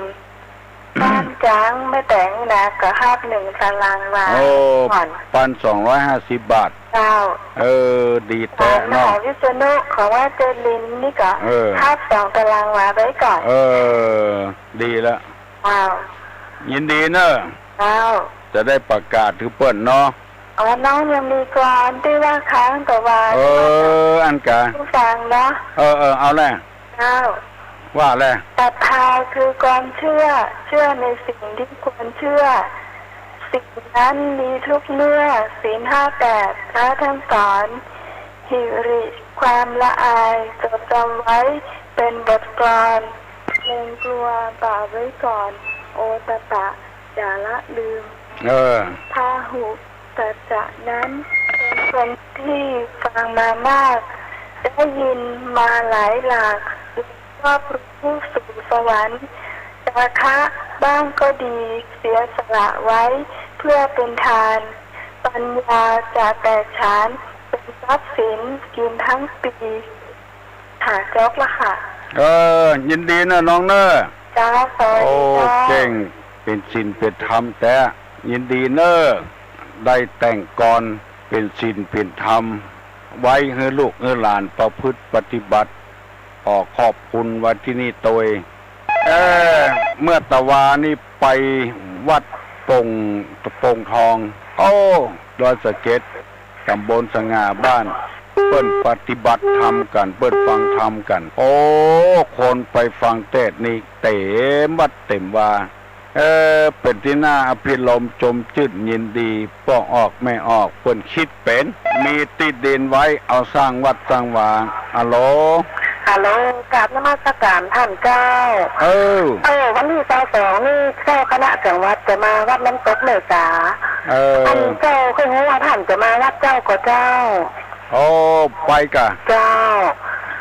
บ้านจ๊างแม่แต๋งนี่นะ ก็ฮับหนึ่งตารางวา โอ้ ก่อน พันสองร้อยห้าสิบบาท เจ้า เออ ดีแต๊เนาะ มหาวิษณุของวัดเจริญนี่ก็ เออ ฮับสองตารางวาไว้ก่อน เออ ดีละ เจ้า ยินดีเน่อ เจ้า จะได้ประกาศหื้อเปิ้นเนาะ อ๋อ น้องยังมีกลอนตี้ว่าค้างตะวา เออ อันกา ผู้ฟังเนาะ เออ เออ เอาแหละ เจ้า ว่าแหละ ศรัทธาคือความเชื่อ เชื่อในสิ่งที่ควรเชื่อ สิ่งนั้นมีทุกเมื่อ ศีลห้าแปด พระท่านสอน หิริ ความละอาย จดจำไว้เป็นบทกลอน เกรงกลัวบาปไว้ก่อน โอตตัปปะ อย่าละลืม เออ พาหุ สัจจะนั้นเป็นคำที่ฟังมามาก ได้ยินมาหลายหลาก รอบรู้สู่สวรรค์ จาคะบ้างก็ดี เสียสละไว้เพื่อเป็นทาน ปัญญาจะแตกฉาน เป็นทรัพย์สินกินทั้งปี ค่ะ จบละค่ะ เออ ยินดีเน่อน้องเน่อ เจ้า สวัสดี โอ้ เจ้า เก่ง เป๋นศีลเป๋นธรรมแต๊ ยินดีเน่อ ได้แต่งกลอนเป๋นศีลเป๋นธรรม ไว้หื้อลูกหื้อหลานประพฤติปฏิบัติ ขอขอบคุณไว้ตี้นี่ตวย เออ เมื่อตะวานี่ไปวัดโป่ง โป่งทอง โอ้ ดอยสะเก็ด ต๋ำบลสง่าบ้าน เปิ้นปฏิบัติธรรมกั๋น เปิ้นฟังธรรมกั๋น โอ้ คนไปฟังเตสน์นี่เต๋มวัดเต๋มวา เออ เป๋นตี้น่าอภิรมย์จมจื้นยินดี ป้อออกแม่ออกเปิ้นกึ๊ดเป๋น มีตี้ดินไว้เอาสร้างวัดสร้างวา ฮัลโหล ฮัลโหล กราบนมัสก๋านต้านเจ้า เออ เออ วันตี้ซาวสองนี่เจ้าคณะจังหวัดจะมาวัดน้ำตกแม่สา เออ อันเจ้าเปิ้งฮู้ว่าต้านจะมาวัดเจ้าก่อเจ้า โอ้ ไปก่ะ เจ้า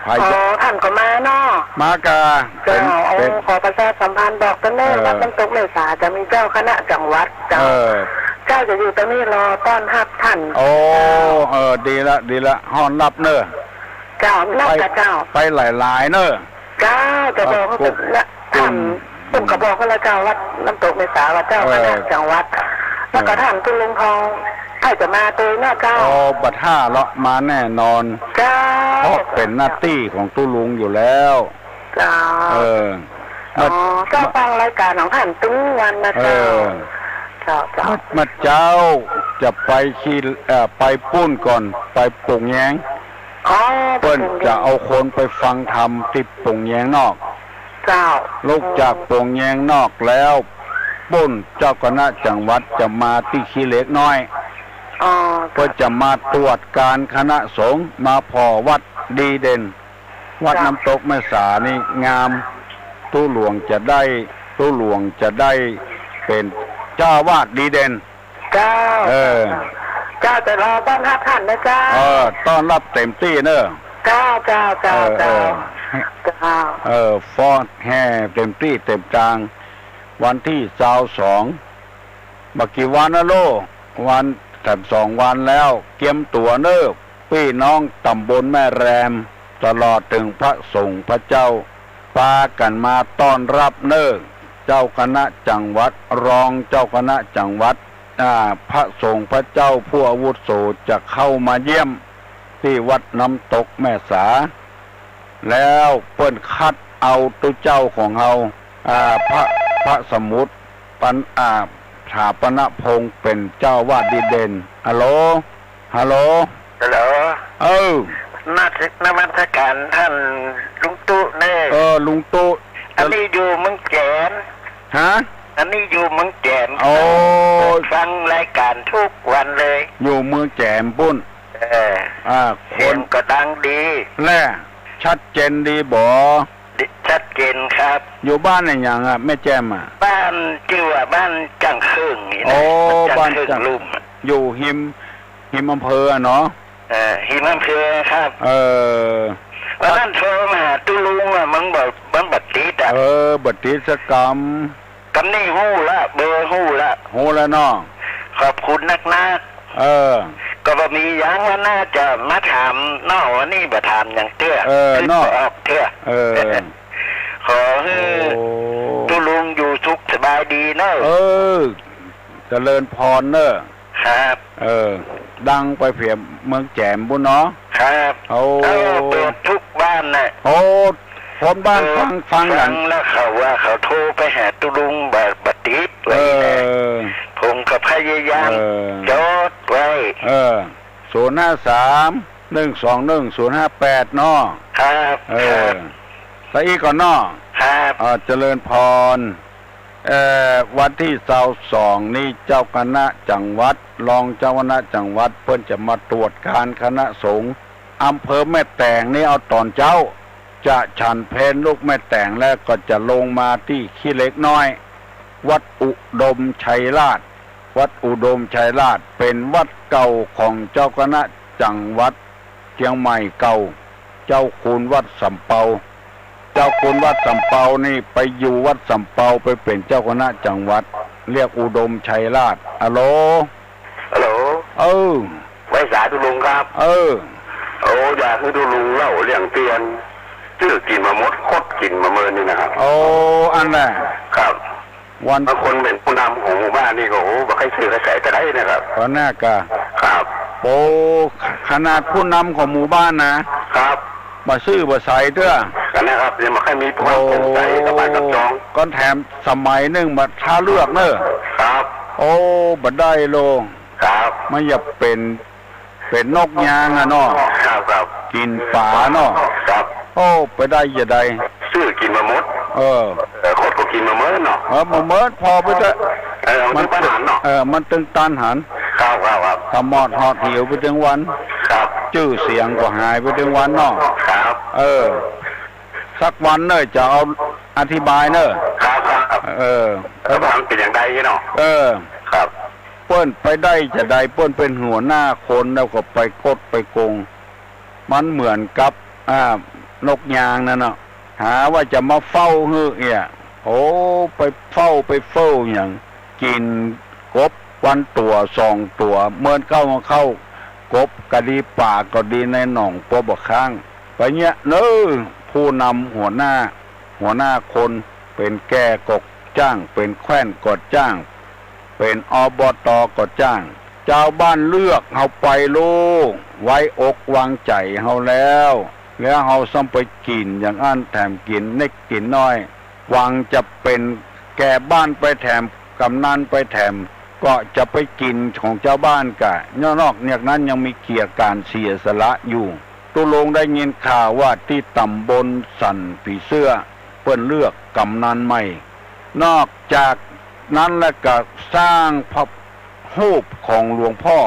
ไป อ๋อ จ้ะ ต้านก็มาเนาะ มาก่ะ เจ้า เป๋น โอ้ เป๋น ขอประชาสัมพันธ์บอกเปิ้นเน่อ เออ วัดน้ำตกแม่สาจะมีเจ้าคณะจังหวัดเจ้า เออ เจ้าจะอยู่ตรงนี้รอต้อนฮับต้าน โอ้ เจ้า เออ ดีละ ดีละ ฮ้อนฮับเน่อ เจ้า ฮับก่ะเจ้า ไป ไปหลายๆ เน่อ เจ้า จะบอก เออ ว่าเปิ้นนะ ต้าน อืม เปิ้นก็บอกว่าเจ้าวัดน้ำตกแม่สาว่าเจ้า เออ คณะจังหวัด แล้วก็ เออ ต้านตุ๊ลุงทอง ใผจะมาตวยเนาะเจ้า อ๋อ บ่ท่าเลาะ มาแน่นอน เจ้า เพราะเป๋นหน้าตี้ของตุ๊ลุงอยู่แล้ว เจ้า เออ อ๋อ มา เจ้า มาฟังรายก๋านของต้านตึงวันนะเจ้า เออ เจ้า เจ้า มา มาเจ้าจะไปขี้ เอ่อ ไปปู๊นก่อน ไปโป่งแยง อ๋อ เปิ้นจะเอาคนไปฟังธรรมตี้โป่งแยงนอก เจ้า ลุกจากโป่งแยงนอกแล้ว ปุ้นเจ้าคณะจังหวัดจะมาตี้ขี้เหล็กน้อย อ๋อ เปิ้นจะมาตรวจก๋านคณะสงฆ์ มาผ่อวัดดีเด่น วัด เจ้า น้ำตกแม่สานี่งาม ตุ๊หลวงจะได้ ตุ๊หลวงจะได้เป๋นเจ้าอาวาสดีเด่น เจ้า เออ เจ้า จะรอต้อนฮับต้านนะเจ้า เออ ต้อนฮับเต๋มตี้เน่อ เจ้า เจ้า เจ้า เออ เจ้า เออ เจ้า เออ ฟ้อนแห่เต๋มตี้เต๋มตาง วันตี้ซาวสอง บ่กี่วันนะโล วัน แถมสองวันแล้ว เกียมตั๋วเน่อ ปี้น้องต๋ำบลแม่แรม ตลอดเถิงพระสงฆ์พระเจ้า ปากั๋นมาต้อนฮับเน่อ เจ้าคณะจังหวัด รองเจ้าคณะจังหวัด อ่า พระสงฆ์พระเจ้าผู้อาวุโสจะเข้ามาเยี่ยมตี้วัดน้ำตกแม่สา แล้วเปิ้นคัดเอาตุ๊เจ้าของเฮา อ่า พระ พระสมุทร ปัน อ่า สถาปนพงษ์เป๋นเจ้าอาวาสดีเด่น ฮัลโหล ฮัลโหล ฮัลโหล เออ นมัส นมัสก๋านต้านลุงตุ๊เน่อ เออ ลุงตุ๊ อันนี้อยู่เมืองแจ๋ม ฮะ อันนี้อยู่เมืองแจ๋ม โอ้ ฟังรายก๋านกู้วันเลย อยู่เมืองแจ๋มปุ้น เออ อ่า เสียงก็ดังดี แล่ะ ชัดเจนดีบ่ ชัดเจนครับ อยู่บ้านอะหยังอะ แม่แจ่มอะ บ้านจื้อว่าบ้านจ้างเคิ่งนี่นะ โอ้ บ้านจ้างเคิ่งลุ่มอะ อยู่ฮิม ฮิมอำเภออะเนาะ เออ ฮิมอำเภอครับ เออ วันนั้นโทรมาหาตุ๊ลุงอะ มันบ่ มันบ่ติดอะ เออ บ่ติดสักกำ กำนี้ฮู้ละ เบอร์ฮู้ละ ฮู้แล้วเนาะ ขอบคุณนักๆ เออ ก็บ่มีหยัง ว่าน่าจะมาถามเนาะ วันนี้บ่ถามหยังเตื้อ เออ เนาะ บ่ออกเตื้อ เออ ขอหื้อ โอ้ ตุ๊ลุงอยู่สุขสบายดีเนาะ เออ เจริญพรเนาะ ครับ เออ ดังไปเผียเมืองแจ๋มปุ้นเนาะ ครับ โอ้ เอ้า เปิดกู้บ้านน่ะ โอ้ คนบ้านฟัง ฟังกั๋น ฟังแล้วเขาว่าเขาโทรไปหาตุ๊ลุงบ่ บ่ติด เออ ว่าอย่างนี้นะ ผมก็พยายาม เออ จดไว้ เออ ศูนย์ห้าสาม หนึ่งสองหนึ่ง ศูนย์ห้าแปด เนาะ ครับ เออ ครับ ซะอี้ก่อนเนาะ ครับ เออ เจริญพร เอ่อ วันตี้ซาวสองนี้เจ้าคณะจังหวัด รองเจ้าคณะจังหวัด เปิ้นจะมาตรวจก๋านคณะสงฆ์ อำเภอแม่แตงนี่เอาต๋อนเจ๊า จะฉันเพลลูกแม่แตงแล้วก็จะลงมาตี้ขี้เหล็กน้อย วัดอุดมชัยราช วัดอุดมชัยราชเป๋นวัดเก่าของเจ้าคณะจังหวัดเจียงใหม่เก่า เจ้าคุณวัดสำเปา เจ้าคุณวัดสำเปานี่ไปอยู่วัดสำเปา ไปเป๋นเจ้าคณะจังหวัด เรียกอุดมชัยราช ฮัลโหล ฮัลโหล เออ ไหว้สาตุ๊ลุงครับ เออ โอ้ อยากหื้อตุ๊ลุงเล่าเรื่องตี้จื้อกิ๋นบ่หมด คดกิ๋นบ่เมินนี่นะครับ โอ้ อันแหละ ครับ วัน บางคนเป๋นผู้นำของหมู่บ้านนี่ก็ โอ้ บ่ใค่ซื่อใค่ใสเต้าใดนะครับ ก็น่ากะ ครับ โอ้ ขนาดผู้นำของหมู่บ้านนะ ครับ บ่ซื่อบ่ใสเตื้อ ก็นะครับ ยังบ่ใค่มีความโปร่งใสกับบ้านกับจอง ก็แถมสมัยนึ่งบ่าถ้าเลือกเนาะ ครับ โอ้ บ่ได้โล ครับ มันจะเป๋น เป๋นนกยางอะเนาะ ครับ ครับ กิ๋นป๋าเนาะ ครับ โอ้ ไปได้จะใด จื้อกิ๋นบ่หมด เออ เออ คดก็ กิ๋นบ่เมิดเนาะ เออ บ่เมิด ผ่อไปเต๊อะ เออ มัน มันตึงตันหันเนาะ เออ มันตึงตันหัน ครับ ครับ ครับ ถ้ามอดฮอดหิวไปตึงวัน ครับ จื้อเสียงก็หายไปตึงวันเนาะ ครับ เออ สักวันเน่อจะเอาอธิบายเน่อ ครับ ครับ เออ แล้วมันเป๋นอย่างใดเนาะ เออ ครับ เปิ้นไปได้จาใด เปิ้นเป๋นหัวหน้าคนแล้วก็ไปกดไปโกง มันเหมือนกับ อ่า นกยางนั่นเนาะ หาว่าจะมาเฝ้าหื้อเอี้ย โอ้ ไปเฝ้าไปเฝ้าหยัง กิ๋นกบวันตั๋วสองตั๋ว เมินเข้ามาเข้า กบก็ดี ป๋าก็ดีในหนองปัวบ่าค้าง ไปเยียะเน่อ ผู้นำหัวหน้า หัวหน้าคน เป๋นแก่ก็จ้าง เป๋นแคว่นก็จ้าง เป๋น อบต. ก็จ้าง จาวบ้านเลือกเฮาไปลูก ไว้อกวางใจ๋เฮาแล้ว แล้วเฮาซ้ำไปกิ๋นอย่างอั้นแถมกิ๋นเน็กกิ๋นน้อย หวังจะเป๋นแก่บ้านไปแถม ก๋ำนันไปแถม ก็จะไปกิ๋นของจาวบ้านก่ะ นอกเยียะนั้นยังมีเกียรติก๋านเสียสละอยู่ ตุ๊ลุงได้ยินข่าวว่าตี้ต๋ำบลสันผีเสื้อ เปิ้นเลือกก๋ำนันใหม่ นอกจากนั้นแล้วก็สร้างพระ ฮูปของหลวงพ่อ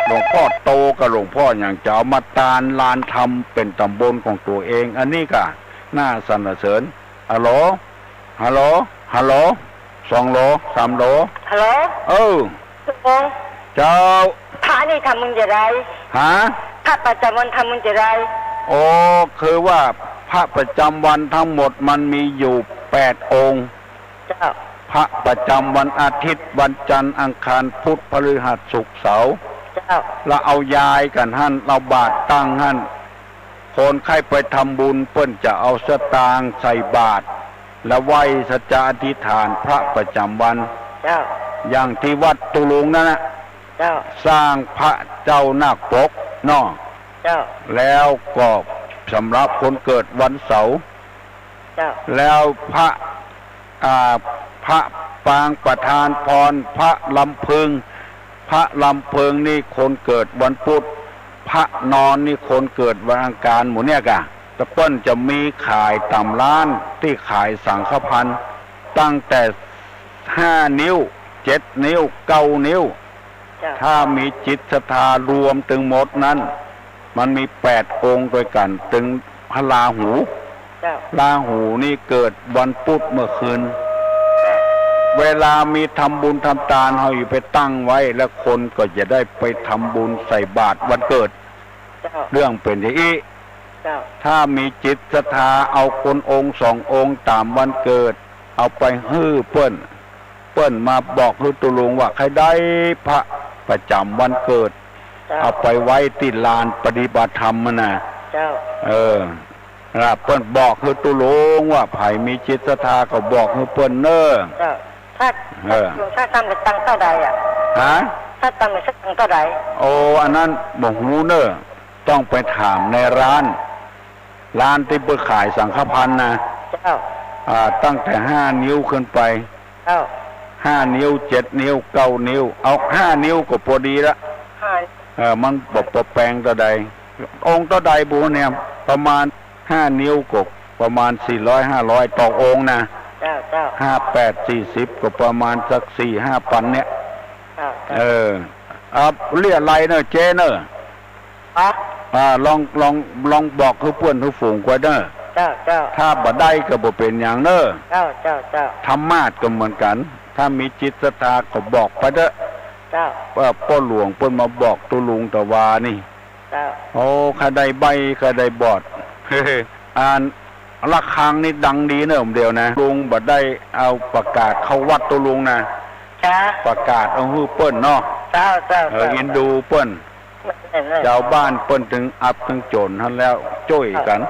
หลวงพ่อโตกับหลวงพ่อหยังจะเอามาตานลานธรรมเป๋นต๋ำบลของตั๋วเอง อันนี้ก็น่าสรรเสริญ ฮัลโหล ฮัลโหล ฮัลโหล สองโหล สามโหล ฮัลโหล เออ เจ้า พระนี่ทำบุญจาใด ฮะ พระประจ๋ำวันทำบุญจาใด โอ้ คือว่าพระประจ๋ำวันทั้งหมดมันมีอยู่แปดองค์ เจ้า พระประจ๋ำวันอาทิตย์ วันจันทร์ อังคาร พุธ พฤหัส ศุกร์ เสาร์ เจ้า แล้วเอายายกั๋นหั้น เอาบาตรตั้งหั้น คนใค่ไปทำบุญเปิ้นจะเอาสตางค์ใส่บาตร แล้วไหว้สัจจะอธิษฐานพระประจ๋ำวัน เจ้า อย่างตี้วัดตุ๊ลุงนั่นน่ะ เจ้า สร้างพระเจ้านาคปกเนาะ เจ้า แล้วก็สำหรับคนเกิดวันเสาร์ เจ้า แล้วพระ อ่า พระปางประทานพร พระลำพึง พระลำพึงนี่คนเกิดวันพุธ พระนอนนี่คนเกิดวันอังคาร หมู่เนี้ยก่ะ แต่เปิ้นจะมีขายต๋ามร้านตี้ขายสังฆภัณฑ์ ตั้งแต่ห้านิ้ว เจ็ดนิ้ว เก้านิ้ว เจ้า ถ้ามีจิตศรัทธารวมตึงหมดนั้น มันมีแปดองค์ตวยกั๋น ตึงพระราหู เจ้า ราหูนี่เกิดวันพุธเมื่อคืน เวลามีทำบุญทำตาน เฮาอย่าไปตั้งไว้ แล้วคนก็จะได้ไปทำบุญใส่บาตรวันเกิด เจ้า เรื่องเป๋นอย่างอี้ เจ้า ถ้ามีจิตศรัทธา เอาคนองค์สององค์ต๋ามวันเกิด เอาไปหื้อเปิ้น เปิ้นมาบอกหื้อตุ๊ลุงว่าใค่ได้พระประจ๋ำวันเกิด เจ้า เอาไปไว้ตี้ลานปฏิบัติธรรมหั้นน่ะ เจ้า เออ แล้วเปิ้นบอกหื้อตุ๊ลุงว่าใผมีจิตศรัทธาก็บอกหื้อเปิ้นเน่อ เจ้า ถ้า เออ ถ้าทำจะตังค์เต้าใดอะ ฮะ ถ้าทำจะตังค์เต้าใด โอ้ อันนั้นบ่ฮู้เน่อ ต้องไปถามในร้าน ร้านตี้เปิ้นขายสังฆภัณฑ์น่ะ เจ้า อ่า ตั้งแต่ห้านิ้วขึ้นไป เจ้า ห้านิ้ว เจ็ดนิ้ว เก้านิ้ว เอาห้านิ้วก็พอดีละ ห้า เออ มันบ่ บ่แปงเต้าใด องค์เต้าใดบุเนี่ย ประมาณห้านิ้วก็ประมาณสี่ร้อยห้าร้อยต่อองค์นะ เจ้า เจ้า ห้าแปดสี่สิบ ก็ประมาณสักสี่ห้าปันเนี่ย เจ้า เจ้า เออ อ่ะ เรียรัยเน่อเจ๊เน่อ ฮะ อ่า ลอง ลอง ลองบอกหื้อเปื้อนหื้อฝูงกว่าเน่อ เจ้า เจ้า ถ้าบ่ได้ก็บ่เป๋นหยังเน่อ เจ้า เจ้า เจ้า ธรรมาสน์ก็เหมือนกั๋น ถ้ามีจิตศรัทธาก็บอกไปเต๊อะ เจ้า ว่าป้อหลวงเปิ้นมาบอกตุ๊ลุงตะวานี่ เจ้า โอ้ ข้าได้ใบ้ ข้าได้บอด อ่าน ระฆังนี่ดังดีเน่อ เดี๋ยวนะ ลุงบ่ได้เอาประกาศเข้าวัดตุ๊ลุงนะ จ้า ประกาศเอาหื้อเปิ้นเนาะ เจ้า เจ้า เออ เจ้า เอ็นดูเปิ้น แม่นๆ จาวบ้านเปิ้นตึงอับตึงจ๋นหั้นแล้ว จ้วยกั๋น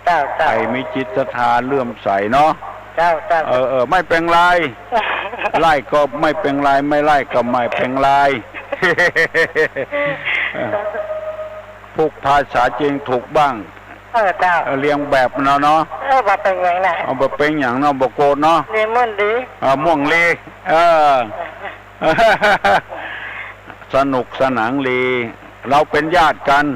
เจ้า เจ้า ใผมีจิตศรัทธาเลื่อมใสเนาะ เจ้า เจ้า เออ เออ ไม่เป็นไร ไล่ก็ไม่เป็นไร ไม่ไล่ก็ไม่เป็นไร พูดภาษาจีนถูกบ้าง เออ เจ้า เออ เลียนแบบเนาะ เนาะ เออ บ่เป๋นหยังนะ เอา บ่เป๋นหยังเนาะ บ่โกรธเนาะ เลียนม่วนดี เออ ม่วนดี เออ สนุกสนานดี เราเป๋นญาติกั๋น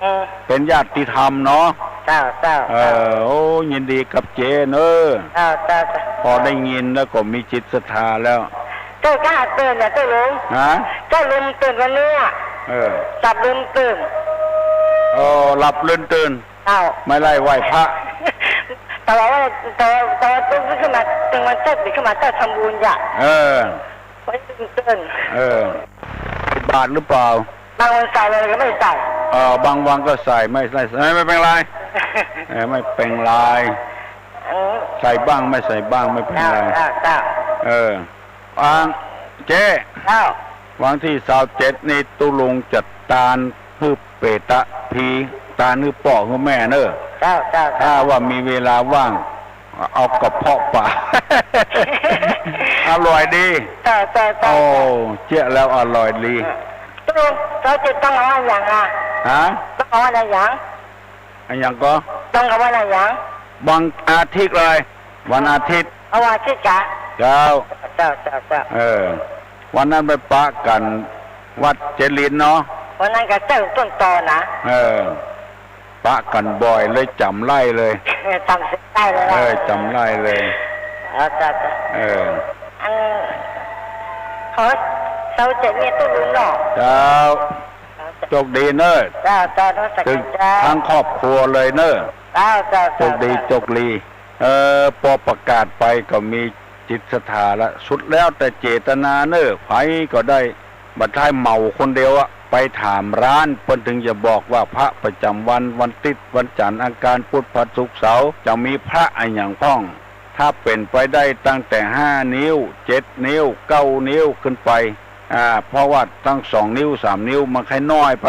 เออ เป๋นญาติธรรมเนาะ เจ้า เจ้า เออ เจ้า โอ้ ยินดีกับเจ๊เนอะ เจ้า เจ้า เจ้า พอได้ยินแล้วก็มีจิตศรัทธาแล้ว เจ้าก็เปิ้นเนี่ย เจ้าลุง ฮะ เจ้าลุงเปิ้นวันนี้อะ เออ หลับลืมตื่น เออ หลับลืมตื่น เจ้า ไม่ได้ไหว้พระ แต่ว่า แต่ว่า แต่ว่าตึงขึ้นมา ตึงวันเจ็ดขึ้นมา เจ้าทำบุญจ้ะ เออ ไว้ตื่นเต้น เออ ใส่บาตรหรือเปล่า บางวันใส่ บางวันก็ไม่ใส่ เออ บางวันก็ใส่ ไม่ ไม่ ไม่เป็นไร เออ ไม่เป็นไร เออ ใส่บ้างไม่ใส่บ้างไม่เป็นไร เจ้า เจ้า เจ้า เออ อ่า เจ๊ เจ้า วันตี้ซาวเจ็ดนี่ตุ๊ลุงจัดตานหื้อเป๋ตะผี ตานหื้อป้อหื้อแม่เนอะ เจ้า เจ้า เจ้า ถ้าว่ามีเวลาว่าง เอากระเพาะปลา อร่อยดี เจ้า เจ้า เจ้า โอ้ เจ๊ะแล้วอร่อยดี ตุ๊ลุง ซาวเจ็ดต้องเอาอะหยังอะ ฮะ ต้องเอาอะหยัง อะหยังก็ ต้องเอาวันอะหยัง วันอาทิตย์เลย วันอาทิตย์ เอาวันอาทิตย์กะ เจ้า เจ้า เจ้า เจ้า เออ วันนั้นไปปะกั๋นวัดเจริญเนาะ วันนั้นก็เจ้าต้นตอนะ เออ ปะกั๋นบ่อยเลยจ๋ำได้เลย เออ จ๋ำได้เลยนะ เออ จ๋ำได้เลย เออ เจ้า เจ้า เออ อัน ขอซาวเจ็ดเมียตุ๊ลุงเนาะ เจ้า โชคดีเนอะ เจ้า เจ้า นมัสการ ตึง เจ้า ตึงครอบครัวเลยเนอะ เจ้า เจ้า โชคดี เจ้า โชคดี เออ ปอประกาศไปก็มีจิตศรัทธาละ สุดแล้วแต่เจตนาเนอะ ใผก็ได้ บ่ใจ้เหมาคนเดียวอะ ไปถามร้าน เปิ้นถึงจะบอกว่าพระประจ๋ำวัน วันติ๊ด วันจั๋นทร์ อังคาร พุธ พฤหัส ศุกร์ เสาร์ จะมีพระอะหยังพ่อง ถ้าเป๋นไปได้ตั้งแต่ห้านิ้ว เจ็ดนิ้ว เก้านิ้วขึ้นไป อ่า เพราะว่าตั้งสองนิ้ว สามนิ้วมันใค่น้อยไป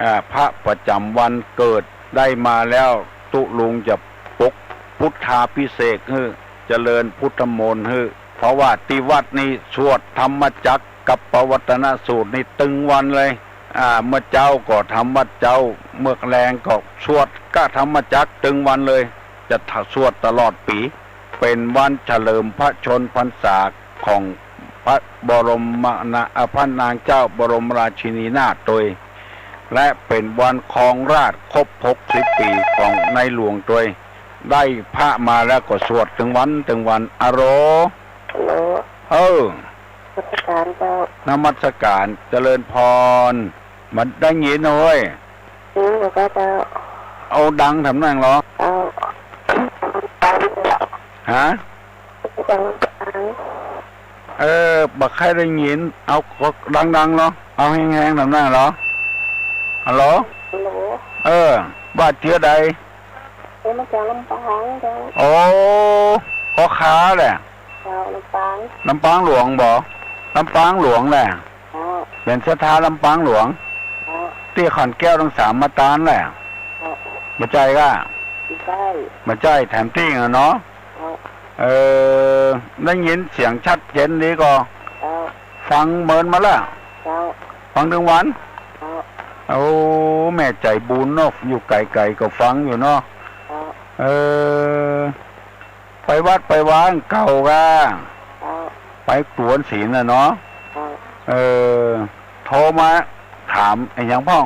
อ่า พระประจ๋ำวันเกิดได้มาแล้ว ตุ๊ลุงจะปกพุทธาภิเษกหื้อ เจริญพุทธมนต์หื้อ เพราะว่าตี้วัดนี่สวดธรรมจักรกัปปวัตตนสูตรนี่ตึงวันเลย อ่า เมื่อเจ๊าก็ทำวัตรเจ๊า เมื่อแลงก็สวดกะธรรมจักรตึงวันเลย จะสวดตลอดปี๋ เป๋นวันเฉลิมพระชนมพรรษาของพระบรมนา อ่า พระนางเจ้าบรมราชินีนาถโตย และเป๋นวันครองราชย์ครบหกสิบปี๋ของในหลวงโตย ได้พระมาแล้วก็สวดตึงวันตึงวัน อะโหล ฮัลโหล เออ นมัสการเจ้า นมัสการ เจริญพร บ่ได้ยินเฮ้ย ยินอยู่ก้าเจ้า เอาดังแถมหน่อยเหรอ เจ้า ฮะ เจ้า เออ บ่ใค่ได้ยิน เอาดังๆ เหรอ เอาแฮงๆ แถมหน่อยเหรอ ฮัลโหล ฮัลโหล เออ ว่าเจื้อใด เออ มาจากลำปางเจ้า โอ้ พ่อค้าแหละ เจ้า ลำปาง ลำปางหลวงบ่ ลำปางหลวงแหละ เจ้า เป๋นศรัทธาลำปางหลวง เจ้า ตี้ขันแก้วตังสามมาตานแหละ เจ้า บ่ใจ้ก้า บ่ใจ้ บ่ใจ้ แถมตี้อะเนาะ เจ้า เออ ได้ยินเสียงชัดเจนดีก่อ เจ้า ฟังเมินมาละ เจ้า ฟังตึงวัน เจ้า โอ้ แม่ใจ๋บุญเนาะ อยู่ไก๋ๆ ก็ฟังอยู่เนาะ เจ้า เออ ไปวัดไปวาเก่าก้า เจ้า ไปตวนศีลน่ะเนาะ เจ้า เออ โทรมาถามอะหยังพ่อง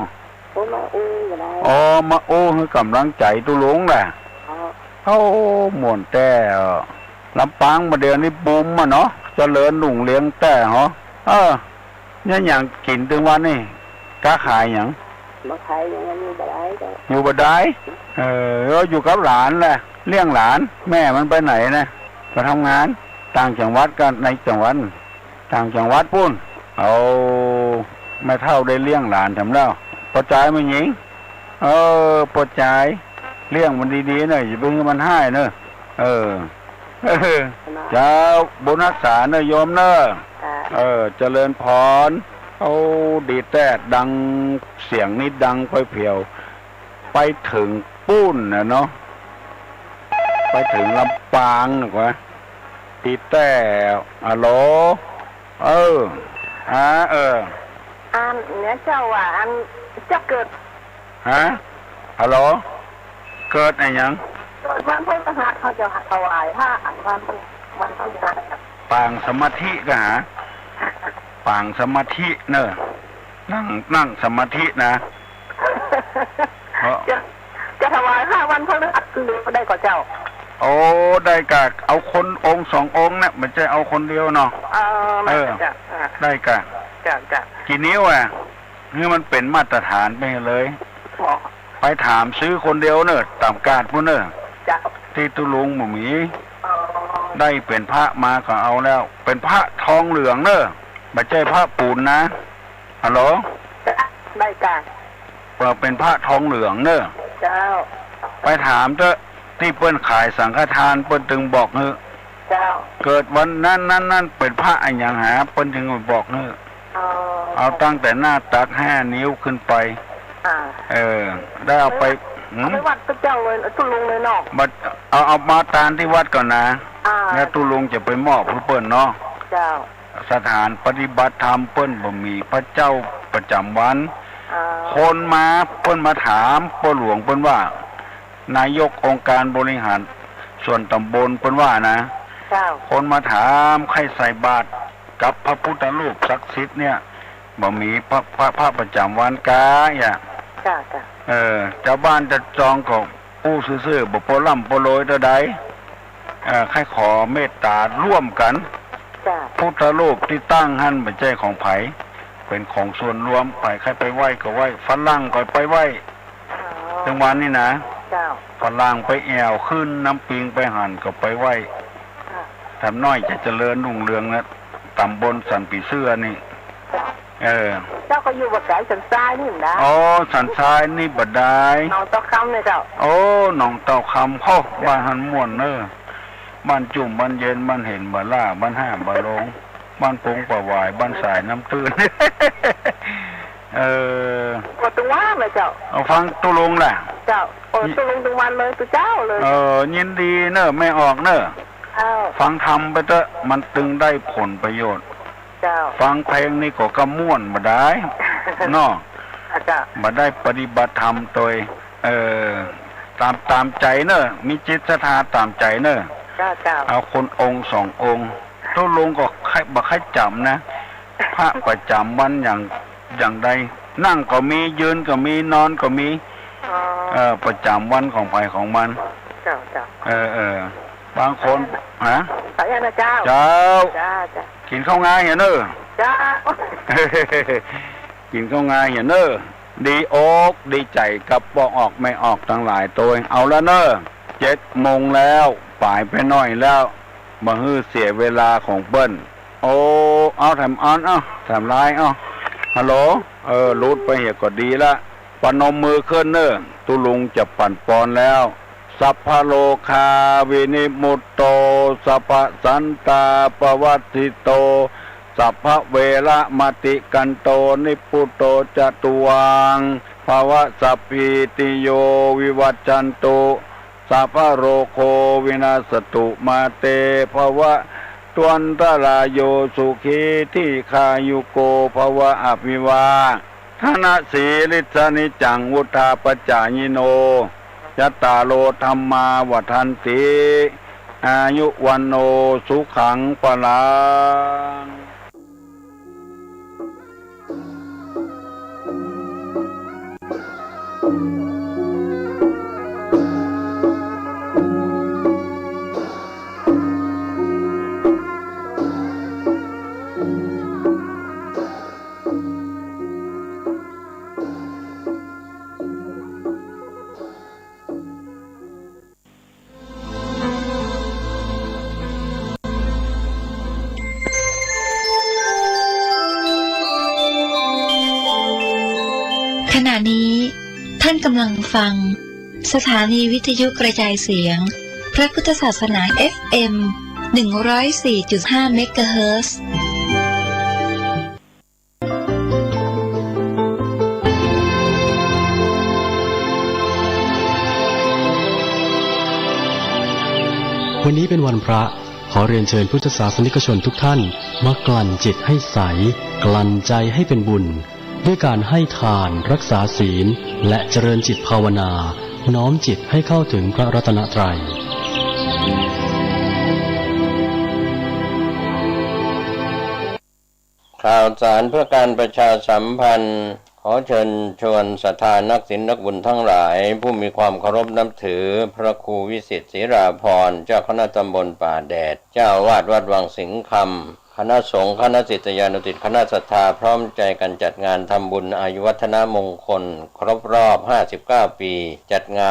โอ้ มาอู้ก็ได้ อ๋อ มาอู้หื้อก๋ำลังใจ๋ตุ๊ลุงแหละ เจ้า โอ้ ม่วนแต๊ ลำปางบ่าเดี่ยวนี้บูมอะเนาะ เจริญรุ่งเรืองแต๊เหรอ เออ เนี่ยหยังกิ๋นตึงวันนี่ ก๊าขายหยัง บ่ขายหยัง อยู่บ่ได้เจ้า อยู่บ่ได้ เออ อยู่กับหลานแหละ เลี้ยงหลาน แม่มันไปไหนนะ ไปทำงาน ต่างจังหวัดก้าในจังหวัด ต่างจังหวัดปู๊น เอา แม่เฒ่าได้เลี้ยงหลานแถมแล้ว ป้อจายแม่ญิง เออ ป้อจาย เลี้ยงมันดีๆ เน่อ อย่าไปหื้อมันฮ้ายเน่อ เออ เออ เจ้า บุญฮักษาเน่อโยมเน่อ เออ เจริญพร โอ้ ดีแต๊ ดัง เสียงนี้ดังไปแผว ไปเถิงปู๊นน่ะเนาะ ไปเถิงลำปางน่ะวะ ดีแต๊ ฮัลโหล เออ อ่า เออ อันเนี่ยเจ้าว่า อันเจ้าเกิด ฮะ ฮัลโหล เกิดอะหยัง เกิดวันพฤหัสเขาจะถวายพระ อันวันพฤ วันพฤหัส ปางสมาธิก้าหา ปางสมาธิเน่อ นั่ง นั่งสมาธินะ เพราะ เจ้า เจ้า ถวายพระวันพฤหัสคืนก็ได้ก่อเจ้า โอ้ ได้ก่ะ เอาคนองค์สององค์เนี่ย บ่ใจ้เอาคนเดียวเนาะ เออ เออ ได้ก่ะ เจ้า เจ้า กี่นิ้วอะ หื้อมันเป๋นมาตรฐานไปเลย ไปถามซื้อคนเดียวเน่อ ต๋ามกาดปู้นเน่อ เจ้า ตี้ตุ๊ลุงบ่มี ได้เป๋นพระมาก็เอาแล้ว เป๋นพระทองเหลืองเน่อ บ่ใจ้พระปูนนะ ฮัลโหล ได้ก่ะ เป๋นพระทองเหลืองเน่อ เจ้า ไปถามเต๊อะ ตี้เปิ้นขายสังฆทาน เปิ้นตึงบอกหื้อ เจ้า เกิดวันนั้นนั้นนั้นเป๋นพระอะหยังหา เปิ้นจึงบอกหื้อ เอาตั้งแต่หน้าตักห้านิ้วขึ้นไป เออ ได้เอาไป เอาไปวัดตุ๊เจ้าเลย ตุ๊ลุงเลยเนาะ เอา เอามาตานตี้วัดก่อนนะ แล้วตุ๊ลุงจะไปมอบหื้อเปิ้นเนาะ เจ้า สถานปฏิบัติธรรมเปิ้นบ่มีพระเจ้าประจ๋ำวัน คนมา เปิ้นมาถามป้อหลวงเปิ้นว่า นายกองค์การบริหารส่วนต๋ำบลเปิ้นว่านะ เจ้า คนมาถามใค่ใส่บาตรกับพระพุทธรูปศักดิ์สิทธิ์เนี่ย บ่มีพระ พระ พระประจ๋ำวันกาอะ เจ้า เจ้า เออ จาวบ้านจาวจองก็อู้ซื่อๆ บ่ปอร่ำปอรวยเต้าใด เอ่อ ใค่ขอเมตต๋าร่วมกั๋น พุทธรูปตี้ตั้งหั้นบ่ใจ้ของใผ เป๋นของส่วนรวม ใผใค่ไปไหว้ก็ไหว้ ฝรั่งก็ไปไหว้ ตึงวันนี้นะ เจ้า ฝรั่งไปแอ่วขึ้นน้ำปิงไปหั้นก็ไปไหว้ ต๋ามน้อยจะเจริญรุ่งเรืองนะ ต๋ำบลสันผีเสื้อนี่ เออ เจ้าก็อยู่บ่ไก๋สันทรายนี่นะ อ๋อ สันทรายนี่บ่ดาย หนองเต้าคำเนี่ยเจ้า โอ้ หนองเต้าคำ โฮ้ บ้านหั้นม่วนเน่อ บ้านจุ่ม บ้านเย็น บ้านเห็นบ่าล่า บ้านห้าบ่าลง บ้านปงป่าหวาย บ้านสายน้ำตื้น เออ ก็ตึงว่าเลยเจ้า เอาฟังตุ๊ลุงแหละ เจ้า โอ้ ตุ๊ลุงตึงวันเลย ตุ๊เจ้าเลย เออ ยินดีเน่อ แม่ออกเน่อ เจ้า ฟังธรรมไปเต๊อะ มันตึงได้ผลประโยชน์ เจ้า ฟังเพลงนี่ก็กระม่วนบ่ดาย เนาะ เจ้า บ่ได้ปฏิบัติธรรมโตย เออ ต๋าม ต๋ามใจ๋เน่อ มีจิตศรัทธาต๋ามใจ๋เน่อ เจ้า เจ้า เอาคนองค์สององค์ ตุ๊ลุงก็ใค่ บ่ใค่จ๋ำนะ พระประจ๋ำวันอย่าง อย่างใด นั่งก็มี ยืนก็มี นอนก็มี อ๋อ เออ ประจ๋ำวันของใผของมัน เจ้า เจ้า เออ เออ บางคน ฮะ สายันนะเจ้า เจ้า เจ้า เจ้า กิ๋นข้าวงาเหียเน่อ เจ้า กิ๋นข้าวงาเหียเน่อ ดีอกดีใจ๋กับป้อออกแม่ออกตังหลายโตย เอาละเน่อ เจ็ดโมงแล้ว ป๋ายไปหน้อยแล้ว บ่หื้อเสียเวลาของเปิ้น โอ้ เอาแถมอัน เอาแถมลาย เอา ฮัลโหล เออ หลุดไปเหียก็ดีละ ประนมมือขึ้นเน่อ ตุ๊ลุงจะปั๋นปอนแล้ว สัพพะโรคาวินิมุตโต สัพพะสันตาปวัตถิโต สัพพะเวระมะติกันโต นิพพุโตจะตุวัง ภะวะ สัพพีติโยวิวัชชันตุ สัพพะโรโควินัสสตุ มาเตภะวะตวันตะราโย สุขีทีฆายุโกภะวะ อภิวาทะนะสีลิสสะนิจจัง วุฑฒาปะจายิโน จัตตาโรธัมมาวัฑฒันติ อายุวัณโณสุขังพะลัง ขณะนี้ท่านกำลังฟังสถานีวิทยุกระจายเสียงพระพุทธศาสนา เอฟเอ็ม หนึ่งร้อยสี่จุดห้า เมกะเฮิรตซ์ วันนี้เป็นวันพระ ขอเรียนเชิญพุทธศาสนิกชนทุกท่าน มากลั่นจิตให้ใส กลั่นใจให้เป็นบุญ ด้วยการให้ทาน รักษาศีล และเจริญจิตภาวนา น้อมจิตให้เข้าถึงพระรัตนตรัย ข่าวสารเพื่อการประชาสัมพันธ์ ขอเชิญชวนศรัทธานักศีลนักบุญทั้งหลาย ผู้มีความเคารพนับถือพระครูวิสิทธิ์ ศิราภรณ์ เจ้าคณะตำบลป่าแดด เจ้าอาวาสวัดวังสิงห์คำ คณะสงฆ์ คณะศิษยานุศิษย์ คณะศรัทธา พร้อมใจกันจัดงานทำบุญอายุวัฒนมงคล ครบรอบ ห้าสิบเก้า ปี จัดงาน